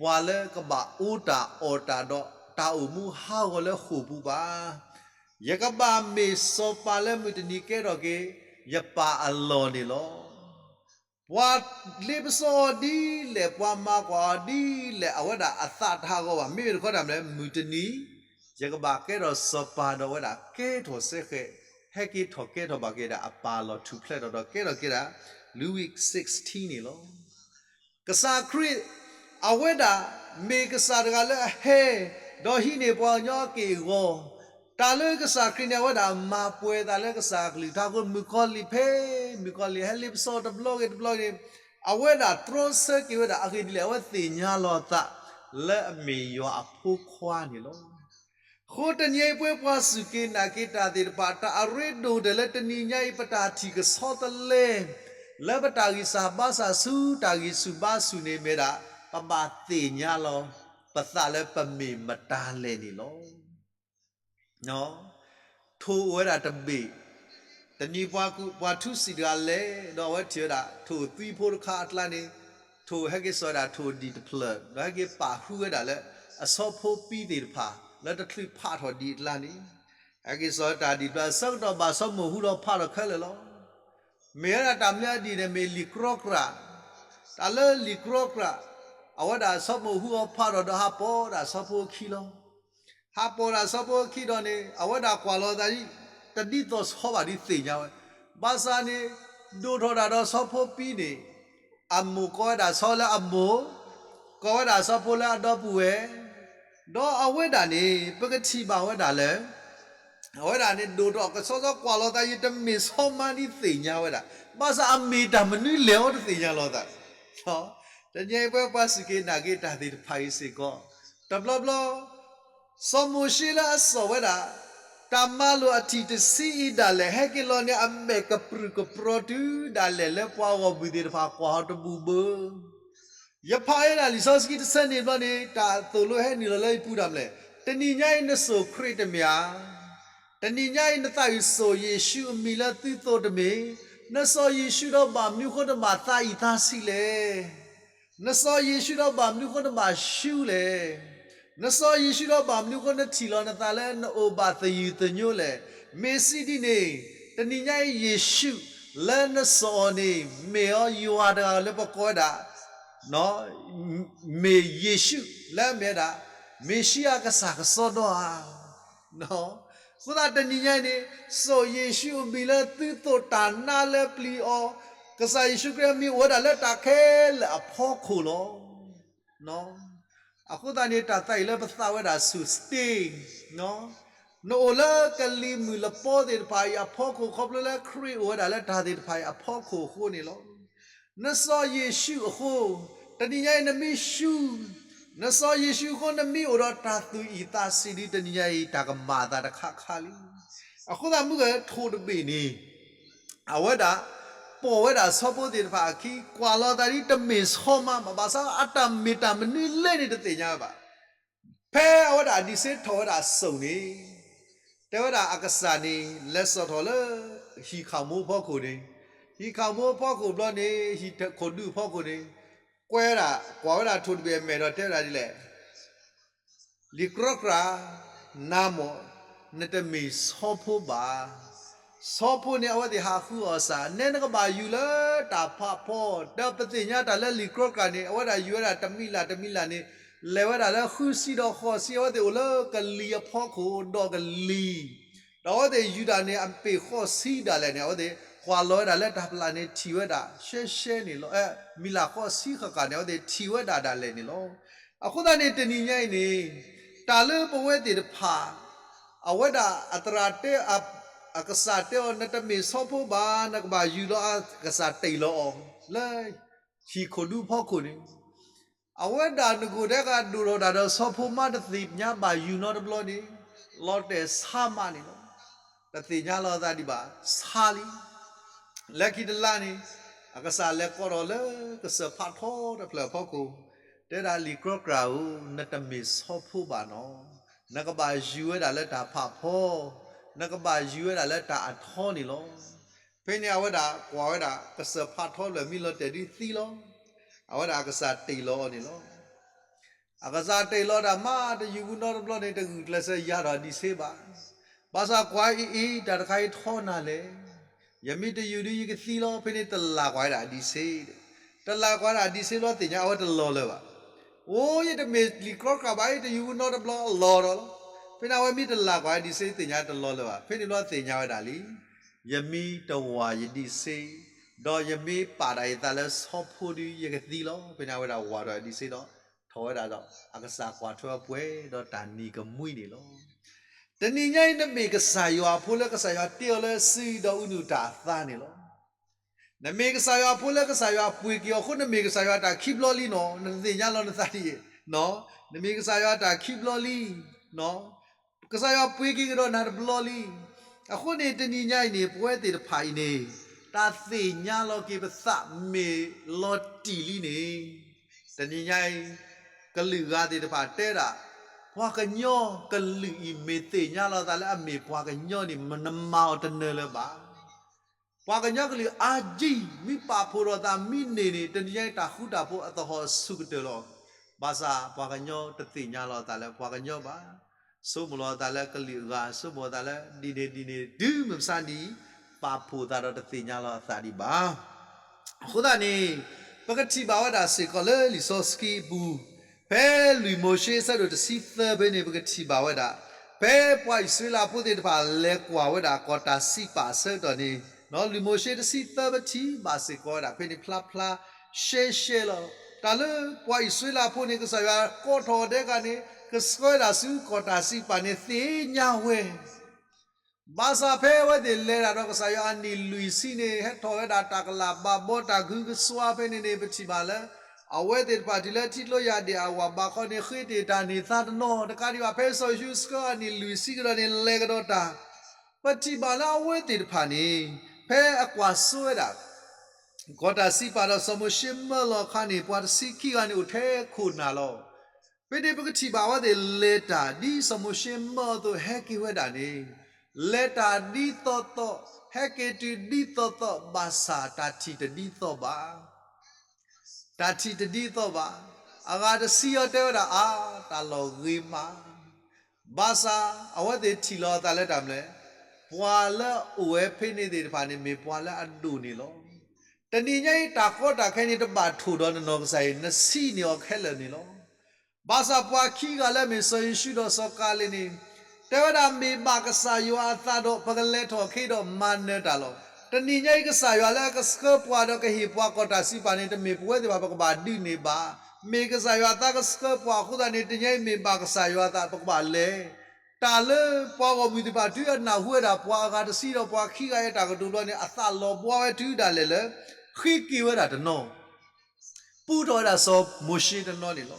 ပှၤလၢကဘၣ်အီတၢ်အီတၢ်ဒီးတၢ်အိၣ်မူဟးဂီၤလၢဃိာ်ပူၤဘၣ်. ယကဘၣ်မ့ၢ်စီၤပၤလၢမုၢ်တနံၤကဲထီၣ်က့ၤ ယပၢ်အလီၢ်န့ၣ်လီၤ. ပှၤလ့ပစီအီၤဒ်လဲၣ်, ပှၤမၤကွၢ်အီၤဒ်လဲၣ်, အဝဲဒၣ်အသးတဟးဂီၤဘၣ်. မ့မ့ၢ်တခီတၢ်မနုၤလဲၣ်, မုၢ်တနံၤ ယကဘၣ်ကဲထီၣ်စီၤပၤဒီးအဝဲဒၣ်ကဲထီၣ်စဲဃဲး, ဟဲက့ၤထီၣ်ကဲထီၣ်ဘၣ်က့ၤဒၣ်အပၢ်အလီၢ်ထူၣ်ဖျဲးထီၣ်ဒီး ကဲထီၣ်က့ၤဒၣ် Louis sixteen န့ၣ်လီၤ. ကစၢ်ခရံာ် အဝဲဒၣ်မ့ၢ်ကစၢ်တဂၤလၢအဟဲ ဒီးဟံးန့ၢ်ပှၤကညီအက့ၢ်အဂီၤ, တၢ်လၢကစၢ်ခရံာ်န့ၣ် အဝဲဒၣ်မၤပှဲၤသးလၢကစၢ်အကလုၢ်ကထါအဃိ မုၣ်ကီၤလံၢ်ဖဲ မုၣ်ကီၤလံၢ်ဟဲလ့ပစီတဘျီဂ့ၤတဘျီန့ၣ် အဝဲဒၣ်တြီဆၢက့ၤဝဲဒၣ်အဂ့ၢ်ဒ်လဲၣ်, အဝဲသ့ၣ်ညါလီၤအသးလၢအမ့ၢ်ယွၤအဖိခွါန့ၣ်လီၤ. အဃိတနံၤအံၤပဝဲပှၤစူၢ်က့ၤနာ်က့ၤတၢ်သ့ၣ်တဖၣ် တၢ်အရ့ဒိၣ်ကတၢၢ်လၢတနံၤညါအံၤ ပတၢ်ထံၣ်ကဆီတလဲ လၢပတၢ်ဂံၢ်စၢ်ဘါစၢ်ဆူတၢ်ဂံၢ်ဆူၣ်ဘါဆူၣ်န့ၣ်မ့ၢ်ဒၣ် ပဘၣ်သ့ၣ်ညါလီၤ ပသးလၢပမ့ၢ်မတၤလဲၣ်န့ၣ်လီၤ. ထိၣ်အိၣ်ဝဲဒၣ်တဘ့ၣ်, တနံၤပှၤထူစံးတဂၤလဲၤ ဒီးအဝဲထံၣ်ဝဲဒၣ် ထိၣ်သွံဖိတခါအကျါန့ၣ် ထိၣ်ဟဲက့ၤစိာ်ဝဲဒၣ်ထိၣ်ဒံၣ်တဖျၢၣ် ဒီးဟဲက့ၤပာ်ဃုဝဲဒၣ်လၢ အဆီဖိပံသ့ၣ်တဖၣ် လၢတချုးဖးထီၣ်ဒံးအကျါန့ၣ် ဟဲက့ၤစိာ်ဝဲတၢ်ဒံၣ်တဖျၢၣ် ဆၢကတီၢ်ဘၣ်ဆီမိၢ်ဟူဒီးဖးထီၣ်ခဲလၢာ်လီၤ. မ့ၢ်ဝဲဒၣ်တၢ်မနုၤအဒံၣ်န့ၣ် မ့ၢ်လံာ်ကြီကြာ်, တၢ်လၢလံာ်ကြီကြာ်, အဝဲဒၣ်ဆီမိၢ်ဟူအီၤဖးထီၣ်ဒီးဟးပိာ်ဒၣ်ဆီဖိခံလီၤ. ဟးပိာ်ဒၣ်ဆီဖိခံဒီးန့ၣ် အဝဲဒၣ်ကွၢ်လီၤသး တဒ်သိးဆီဘၣ်ဒ်သ့ၣ်ညါဝဲ, ဘၣ်ဆၣ်န့ၣ် ဒိၣ်ထီၣ်ဒၣ်ဒီးဆီဖိပံန့ၣ် အမိၢ်ကိးဝဲဒၣ်ဆီလၢအမိၢ်, ကိးဝဲဒၣ်ဆီဖိလၢအဒီပုၢ်ဝဲၢ်, ဒီးအဝဲဒၣ်န့ၣ် ပကထံၣ်ဘၣ်ဝဲဒၣ်လၢ အဝဲဒၣ်န့ၣ် ဒိၣ်ထီၣ်ကဆီဆီကွၢ်လီၤသး ယတမ့ၢ်ဆီမါဒ်သ့ၣ်ညါဝဲဒၣ်, ဘၣ်ဆၣ်အမ့ၢ်တၢ်မနုၤလဲၣ်အီၤတသ့ၣ်ညါလီၤသး. တနံၤအံၤပဝဲပှၤစူၢ်က့ၤနာ်က့ၤတၢ်သ့ၣ်တဖၣ်အံၤစ့ၢ်ကီး တဘျီဘျီ စီၤမိၤၡ့လၢအစိာ်ဝဲဒၣ် တၢ်မၤလိာ်အထံၣ်တဆံအံၤဒၣ်လဲာ် ဟဲက့ၤလီၤန့ၣ် အမဲာ်ကပြုၢ်ကပြီၤတုၤဒၣ်လဲာ်လၢပှၤဂီၢ်မုၢ်သ့ၣ်တဖၣ်ကွၢ်ဟီၣ်တဘူၣ်ဘၢ ယဖးဝဲဒၣ်လံာ်စီဆှံတဆၢန့ၣ်ဘျီန့ၣ် တၢ်သိၣ်လိဟဲနုာ်လီၤလၢယပူၤတၢ်မနုၤလဲၣ်, တနံၤညါအံၤနစိာ်ခရံာ်တမ့ၢ်ဧါ. တနံၤညါအံၤနသးအုးစိာ်ယ့ၣ်ၡူးအမံၤလၢသုသိးတမ့ၢ်, နစိာ်ယ့ၣ်ၡူးဒီးဘၣ်မနုၤအဃိနဘၣ်သးအံၤသးဆံးလဲၣ်. နစိာ်ယ့ၣ်ၡူးဒီးဘၣ်မနုၤအဃိနဘၣ်ရှူလဲၣ်. နစိာ်ယ့ၣ်ၡူးဒီးဘၣ်မနုၤအဃိနထံၣ်လီၤနသးလၢနအိၣ်ဘၣ်သယုၢ်သညိလဲၣ်. မ့ၢ်စံးဒ်န့ၣ် တနံၤညါအံၤယ့ၣ်ၡူးလၢနစိာ်အီၤန့ၣ် မ့ၢ်အီၤယွၤတဂၤလၢပကိးဝဲဒၣ် မ့ၢ်ယ့ၣ်ၡူးလၢအမ့ၢ်ဝဲဒၣ် မ့ၣ်ၡံအၤကစၢ်ကစီဒီဧါ. အဃိသတးတနံၤညါအံၤန့ၣ် စိာ်ယ့ၣ်ၡူးအမံၤလၢသုသိးတၢ်နါလၢပျံၤအီၤ, ကစၢ်ယ့ၣ်ၡူးခရံာ်အမံၤအိၣ်ဝဲဒၣ်လၢတၢ်ခဲလၢာ်အဖီခိၣ်လီၤ. အဃိသတးန့ၣ် တၢ်သးအံၤလၢပသးဝဲဒၣ်ဆူၣ် stay နအိၣ်လၢကလံၤမုၢ်လပီသ့ၣ်တဖၣ်အံၤအဖီခိၣ် ခီဖျိလၢခရံာ်အိၣ်ဝဲဒၣ်လၢတၢ်သ့ၣ်တဖၣ်အံၤအဖီခိၣ်အဃိန့ၣ်လီၤ. နစိာ်ယ့ၣ်ၡူးအဃိ, တနံၤညါအံၤနမ့ၢ်ရှူ, နစိာ်ယ့ၣ်ၡူးအဃိ နမ့ၢ်အိၣ်ဒီးတၢ်သူၣ်အံၣ်သးဆံးဒီး တနံၤညါအံၤ တၢ်ကမၤအသးတခါခါလံ. အဃိသတးမုၢ်ဂဲၤထိၣ်တဘ့ၣ်န့ၣ် အဝဲဒၣ် ပိာ်ဝဲဒၣ်ဆီဖိသ့ၣ်တဖၣ်အခံ ကွၢ်လီၤသးဒ်တမ့ၢ်ဆီမါဘၣ်, ဘၣ်ဆၣ်အတၢ်မ့ၢ်တၢ်မနုၤလဲၣ်န့ၣ်တသ့ၣ်ညါဘၣ်. ဖဲအဝဲဒၣ်အဒံးဆှၢထီၣ်ဝဲဒၣ်အစိၣ်န့ၣ် တဲဝဲဒၣ်အကစၢ်န့ၣ် လဲၤစိာ်ထီၣ်လၢ ဟံၣ်ခၣ်မိဖီခိၣ်န့ၣ်, ဟံၣ်ခၣ်မိဖီခိၣ်ဘျီန့ၣ် ဟံၣ်ခိၣ်ဒူဖီခိၣ်န့ၣ် ကွဲဒၣ် ကွၢ်ဝဲဒၣ်ထိၣ်တဘ့ၣ်အမဲာ်ဒီးတဲဝဲဒၣ်ဒ်လဲၣ် လံာ်ကြီကြာ်, နၤမ့ၢ် နတမ့ၢ်ဆီဖိဘၣ်. ဆီဖိန့ၣ် အဝဲသ့ၣ်ဟးဃုအီၣ်စၢ်, နဲနကဘၣ်ယူၤလၢတၢ်ဖးဖီ, ဒီးပသ့ၣ်ညါတၢ်လၢလံာ်ကြီကြာ်န့ၣ် အဝဲဒၣ်ယူၤဝဲဒၣ်တမံၤလၢ်တမံၤလၢ်န့ၣ် လဲၤဝဲဒၣ်လၢဃုဆံဒီးဃိးဆံ, အဝဲသ့ၣ်အိၣ်လၢကလံၤအဖီခိၣ်ဒီးကလံၤ ဒီးအဝဲသ့ၣ်ယူၤတၢ်န့ၣ် အပ့ၢ်ဃိးဆံဒၣ်လဲာ်န့ၣ် အဝဲသ့ၣ်ကွၢ်လီၤဝဲဒၣ်လၢတၢ်ပျၢ်န့ၣ်ထံၣ်ဝဲဒၣ်ရှဲရှဲန့ၣ်လီၤ. မံၤလၢ်ဃိးဆံဃၣ်ဃၣ်န့ၣ် အဝဲသ့ၣ်ထံၣ်ဝဲဒၣ်ဒၣ်လဲာ်န့ၣ်လီၤ. အဃိသတးန့ၣ် တနံၤညါအံၤန့ၣ် တၢ်လၢပဝဲသ့ၣ်တဖၣ် အဝဲဒၣ်အသရၣ်တဲ အကစၢ်တဲအီၤ နတမ့ၢ်ဆီဖိဘၣ်, နကဘၣ်ယူၤလီၤအကစၢ်တ့ၢ်လီၤအီၤ လၢဟံၣ်ခိၣ်ဒူဖီခိၣ်န့ၣ် အဝဲဒၣ်နဂိၢ်ဒဲးကဒိၣ်ထီၣ်ဒၣ်ဒီးဆီဖိမါတသ့ၣ်ညါဘၣ်ယူၤနီတဘျီန့ၣ် လီၤတဲာ်ဆါမးန့ၣ်လီၤ. တသ့ၣ်ညါလီၤသးဒံးဘၣ် ဆါလံ. လၢခံတလါန့ၣ် အကစၢ်လဲၤကိးထီၣ်လၢကစၢၢ်ဖးထီတဖျၢၣ်အဖီခိၣ်, တဲဒၣ်လံာ်ကြီကြာ်ဧၢ, နတမ့ၢ်ဆီဖိဘၣ်နီၤ, နကဘၣ်ယူၤဝဲဒၣ်လၢတၢ်ဖးဖီ, နကဘၣ်ယူၤဝဲဒၣ်လၢတၢ်အထီန့ၣ်လီၤ. ဖဲန့ၣ်အဝဲဒၣ်ကွၢ်ဝဲဒၣ် ကစၢၢ်ဖးထီတဖျၢၣ်မ့ၢ်လီၤတဲာ်ဒ်သံလီၤ. အဝဲဒၣ်အကစၢ်တ့ၢ်လီၤအီၤန့ၣ်လီၤ. အကစၢ်တ့ၢ်လီၤတၢ်မး တယူၤဘူးနီတဘျီန့ၣ် တဂုာ်ကျဲးစၢးယၤထီၣ်ဒံးဆ့ဘၣ်. ဘၣ်ဆၣ်ကွၢ်အံၤအံၤ တၢ်တခါအံၤထီနၤလဲၣ်. ယမ့ၢ်တယူၤဒုးယကသံလီၤ. ဖဲန့ၣ်တလၢကွၢ်ဝဲဒၣ်ဒံးဆ့, တလၢကွၢ်ဝဲဒၣ်ဒံးဆ့လီၤ သ့ၣ်ညါအဝဲတလီၤလၢၤဘၣ်. အိၣ် ယတမ့ၢ်လံာ်ကြီကြးဘၣ် ယတယူၤနီတဘျီလီၤဒီးလီၤ. ဖဲန့ၣ်အဝဲမ့ၢ်တလၢကွၢ်ဒံးဆ့ သ့ၣ်ညါတလီၤလၢၤဘၣ်. ဖဲန့ၣ်ဘျီသ့ၣ်ညါဝဲဒၣ်လံ ယမ့ၢ်တဝၤယဒံးဆ့, ဒီးယမ့ၢ်ပာ်တၢ်ယသးလၢဆီဖိဒုး ယကသံလီၤ. ဖဲန့ၣ်အဝဲဒၣ်ဝၤထီၣ်ဒံးဆ့ဒီး ထီၣ်ဝဲဒၣ်ဒီး အကစၢ်ကွၢ်ထွဲအပှဲၤဒီးတၢ်နံၤကမှံန့ၣ်လီၤ. တနံၤညါအံၤ နမ့ၢ်ကစၢ်ယွၤအဖိလၢကစၢ်ယွၤတ့အီၤလၢစုဒီးအူနုၢ်တၢ်အသါန့ၣ်လီၤ. နမ့ၢ်ကစၢ်ယွၤအဖိလၢကစၢ်ယွၤပှ့ၤက့ၤအီၤအဃိ နမ့ၢ်ကစၢ်ယွၤတၢ်ခံဘျီလံနီၤ, နတသ့ၣ်ညါလီၤနသးဒ်အံၤ, နမ့ၢ်ကစၢ်ယွၤတၢ်ခံဘျီလံ, ကစၢ်ယွၤပှ့ၤက့ၤကဒီးနၤတဘျီလံ. အဃိန့ၣ် တနံၤညါအံၤန့ၣ် ပဝဲသ့ၣ်တဖၣ်အံၤန့ၣ် တၢ်သ့ၣ်ညါလီၤက့ၤပသးမ့ၢ်လီၤတံၢ်လံန့ၣ်, တနံၤညါအံၤ ကလုာ်ဂၤသ့ၣ်တဖၣ်တဲဒၣ် ပှၤကညီကလုာ်အံၤ မ့ၢ်သ့ၣ်ညါလီၤသးလၢအမ့ၢ်ပှၤကညီန့ၣ် နမၤအီၤတနၢၤလၢၤဘၣ်. ပှၤကညီကလုာ်အါကံ မ့ၢ်ပာ်ဖှိၣ်ဒီးသးမ့ၢ်န့ၢ်န့ၣ် တနံၤညါအံၤတၢ်ဃူတၢ်ဖိးအသဟီၣ်ဆူၣ်ကတၢၢ်လီၤ. ဘၣ်ဆၣ်ပှၤကညီတသ့ၣ်ညါလီၤအသးလၢပှၤကညီဘၣ်. ဆိကမိၣ်လီၤအသးလၢကလုာ်အဂၤ, ဆိကမိၣ်အသးလၢဒ်န့ၣ်ဒ်န့ၣ် တုၤမုၢ်မဆါနံၤ ပာ်ဖှိၣ်သးဒီးတသ့ၣ်ညါလီၤအသးဒံးဘၣ်. အဃိသတးန့ၣ် ပကထံၣ်ဘၣ်ဝဲဒၣ်စ့ၢ်ကီးလၢလံာ်စီဆှံအပူၤ, ဖဲလွံၢ်မိၤၡ့အဆၢဒိၣ်တဆံသၢဖဲန့ၣ် ပကထံၣ်ဘၣ်ဝဲဒၣ် ဖဲပှၤအံၣ်စရ့လးဖိသ့ၣ်တဖၣ်လဲၤကွၢ်ဝဲဒၣ်ကီၢ်တၢ်စံးပာ်အဆၢကတီၢ်န့ၣ်, လွံၢ်မိၤၡ့တဆံသၢ ပထံၣ်ဘၣ်စ့ၢ်ကီးဝဲဒၣ်ဖဲန့ၣ် ဖျါဖျါရှဲရှဲလီၤ. တၢ်လၢပှၤအံၣ်စရ့လးဖိန့ၣ် ကစၢ်ယွၤကိးထီၣ်အီၤဒဲးဂၤန့ၣ် ကဆှၢဒၣ်ဆူကီၢ်တၢ်စံးပာ်န့ၣ် သ့ၣ်ညါဝဲ ဘၣ်ဆၣ်ဖဲအဝဲသ့ၣ်လဲၤတၢ်ဒီးကစၢ်ယွၤအနံၣ်လွံၢ်ဆံန့ၣ် ဟဲထီၣ်ဝဲဒၣ်တၢ်ကလၢ်ဘၣ်ဘီတၢ်ကဟုကစွါဖဲန့ၣ်န့ၣ် ပထံၣ်ဘၣ်လၢ အဝဲသ့ၣ်တဖၣ်တုၤလၢထံကျိယၢ်ဒ့ၣ်အဝၤဘးခီန့ၣ် ဃ့တ့ၢ်တၢ်န့ၢ်သါတနီၤတကးဒံးဘၣ် ဖဲစီၤယိၤၡူဆှၢအနံၣ်လွံၢ်ဆံကဒီးန့ၣ် လဲၤကဒီးတၢ် ပထံၣ်ဘၣ်လၢအဝဲသ့ၣ်တဖၣ်န့ၣ် ဖဲအကွၢ်စိဝဲဒၣ် ကီၢ်တၢ်စံးပာ်ဒီးစီၤမိၤၡ့မၢလီၤအခါန့ၣ် ပှၤတဆံခံဂၤန့ၣ် အိၣ်ထဲခိၣ်နၢ်လီၤ. ဖဲန့ၣ်ပကထံၣ်ဘၣ်ဝဲသ့ၣ် လဲၤတၢ်ဒ်စီၤမိၤၡ့မၢအသိးဟဲက့ၤဝဲဒၣ်န့ၣ်, လဲၤတၢ်ဒ်သိးသိး, ဟဲက့ၤတုၤဒ်သိးသိး ဘၣ်ဆၣ်တၢ်ထံၣ်တဒ်သိးဘၣ် တၢ်ထံၣ်တဒ်သိးဘၣ်. အဂၤတဆံအီၤတဲဝဲဒၣ် အါ, တၢ်လီၢ်ဂ့ၤမး, ဘၣ်ဆၣ်အဝဲသ့ၣ်ထံၣ်လီၤအသးလၢတၢ်မနုၤလဲၣ်, ပှၤလၢအအိၣ်ဝဲဖဲန့ၣ်သ့ၣ်တဖၣ်န့ၣ် မ့ၢ်ပှၤလၢအဒိၣ်န့ၣ်လီၤ. တနံၤညါအံၤ တၢ်ကီတၢ်ခဲန့ၣ် တဘၣ်ထိၣ်ဒီးနနီၢ်ကစၢ်အံၤ, နဆံးန့ၢ်အီၤခဲလၢာ်န့ၣ်လီၤ. ဘၣ်ဆၣ်ပှၤခံဂၤလၢအမ့ၢ်စီၤယိၤၡူဒီးစီၤကၤလ့းန့ၣ် တဲဝဲဒၣ် မ့ၢ်ဘၣ်ကစၢ်ယွၤအသးဒီး ပကလဲၤထီၣ်ခ့ဒီးမၤနၢၤတၢ်လီၤ. တနံၤညါအံၤ ကစၢ်ယွၤလၢအကဆှၢပှၤဒီးကဟ့ၣ်ပှၤကီၢ်တၢ်စံးပာ်န့ၣ် တမ့ၢ်ပဝဲသ့ၣ်တဖၣ် ပကဘၣ်ဒုးန့ၢ်ဘၣ်. မ့ၢ်ကစၢ်ယွၤအသးကဆှၢပှၤအဃိသတးန့ၣ် တနံၤညါအံၤမ့ၢ်ဘၣ်ကစၢ်ယွၤအသး ပကဘၣ်လဲၤ တၢ်လၢပှၤဂီၢ်မုၢ်သ့ၣ်တဖၣ် တုၤအနၢ်ဟူဝဲဒၣ်ပှၤအဂၤတဆံဒီးပှၤခံဂၤအံၤတၢ်ကတိၤဘျီန့ၣ် အသးလီၤဘှါဝဲတုၤဒၣ်လဲာ်လၢ ဃ့က့ၤဝဲဒၣ်တနီၤ ပူထီၣ်ဝဲဒၣ်စီၤမိၤၡ့တနီၤန့ၣ်လီၤ.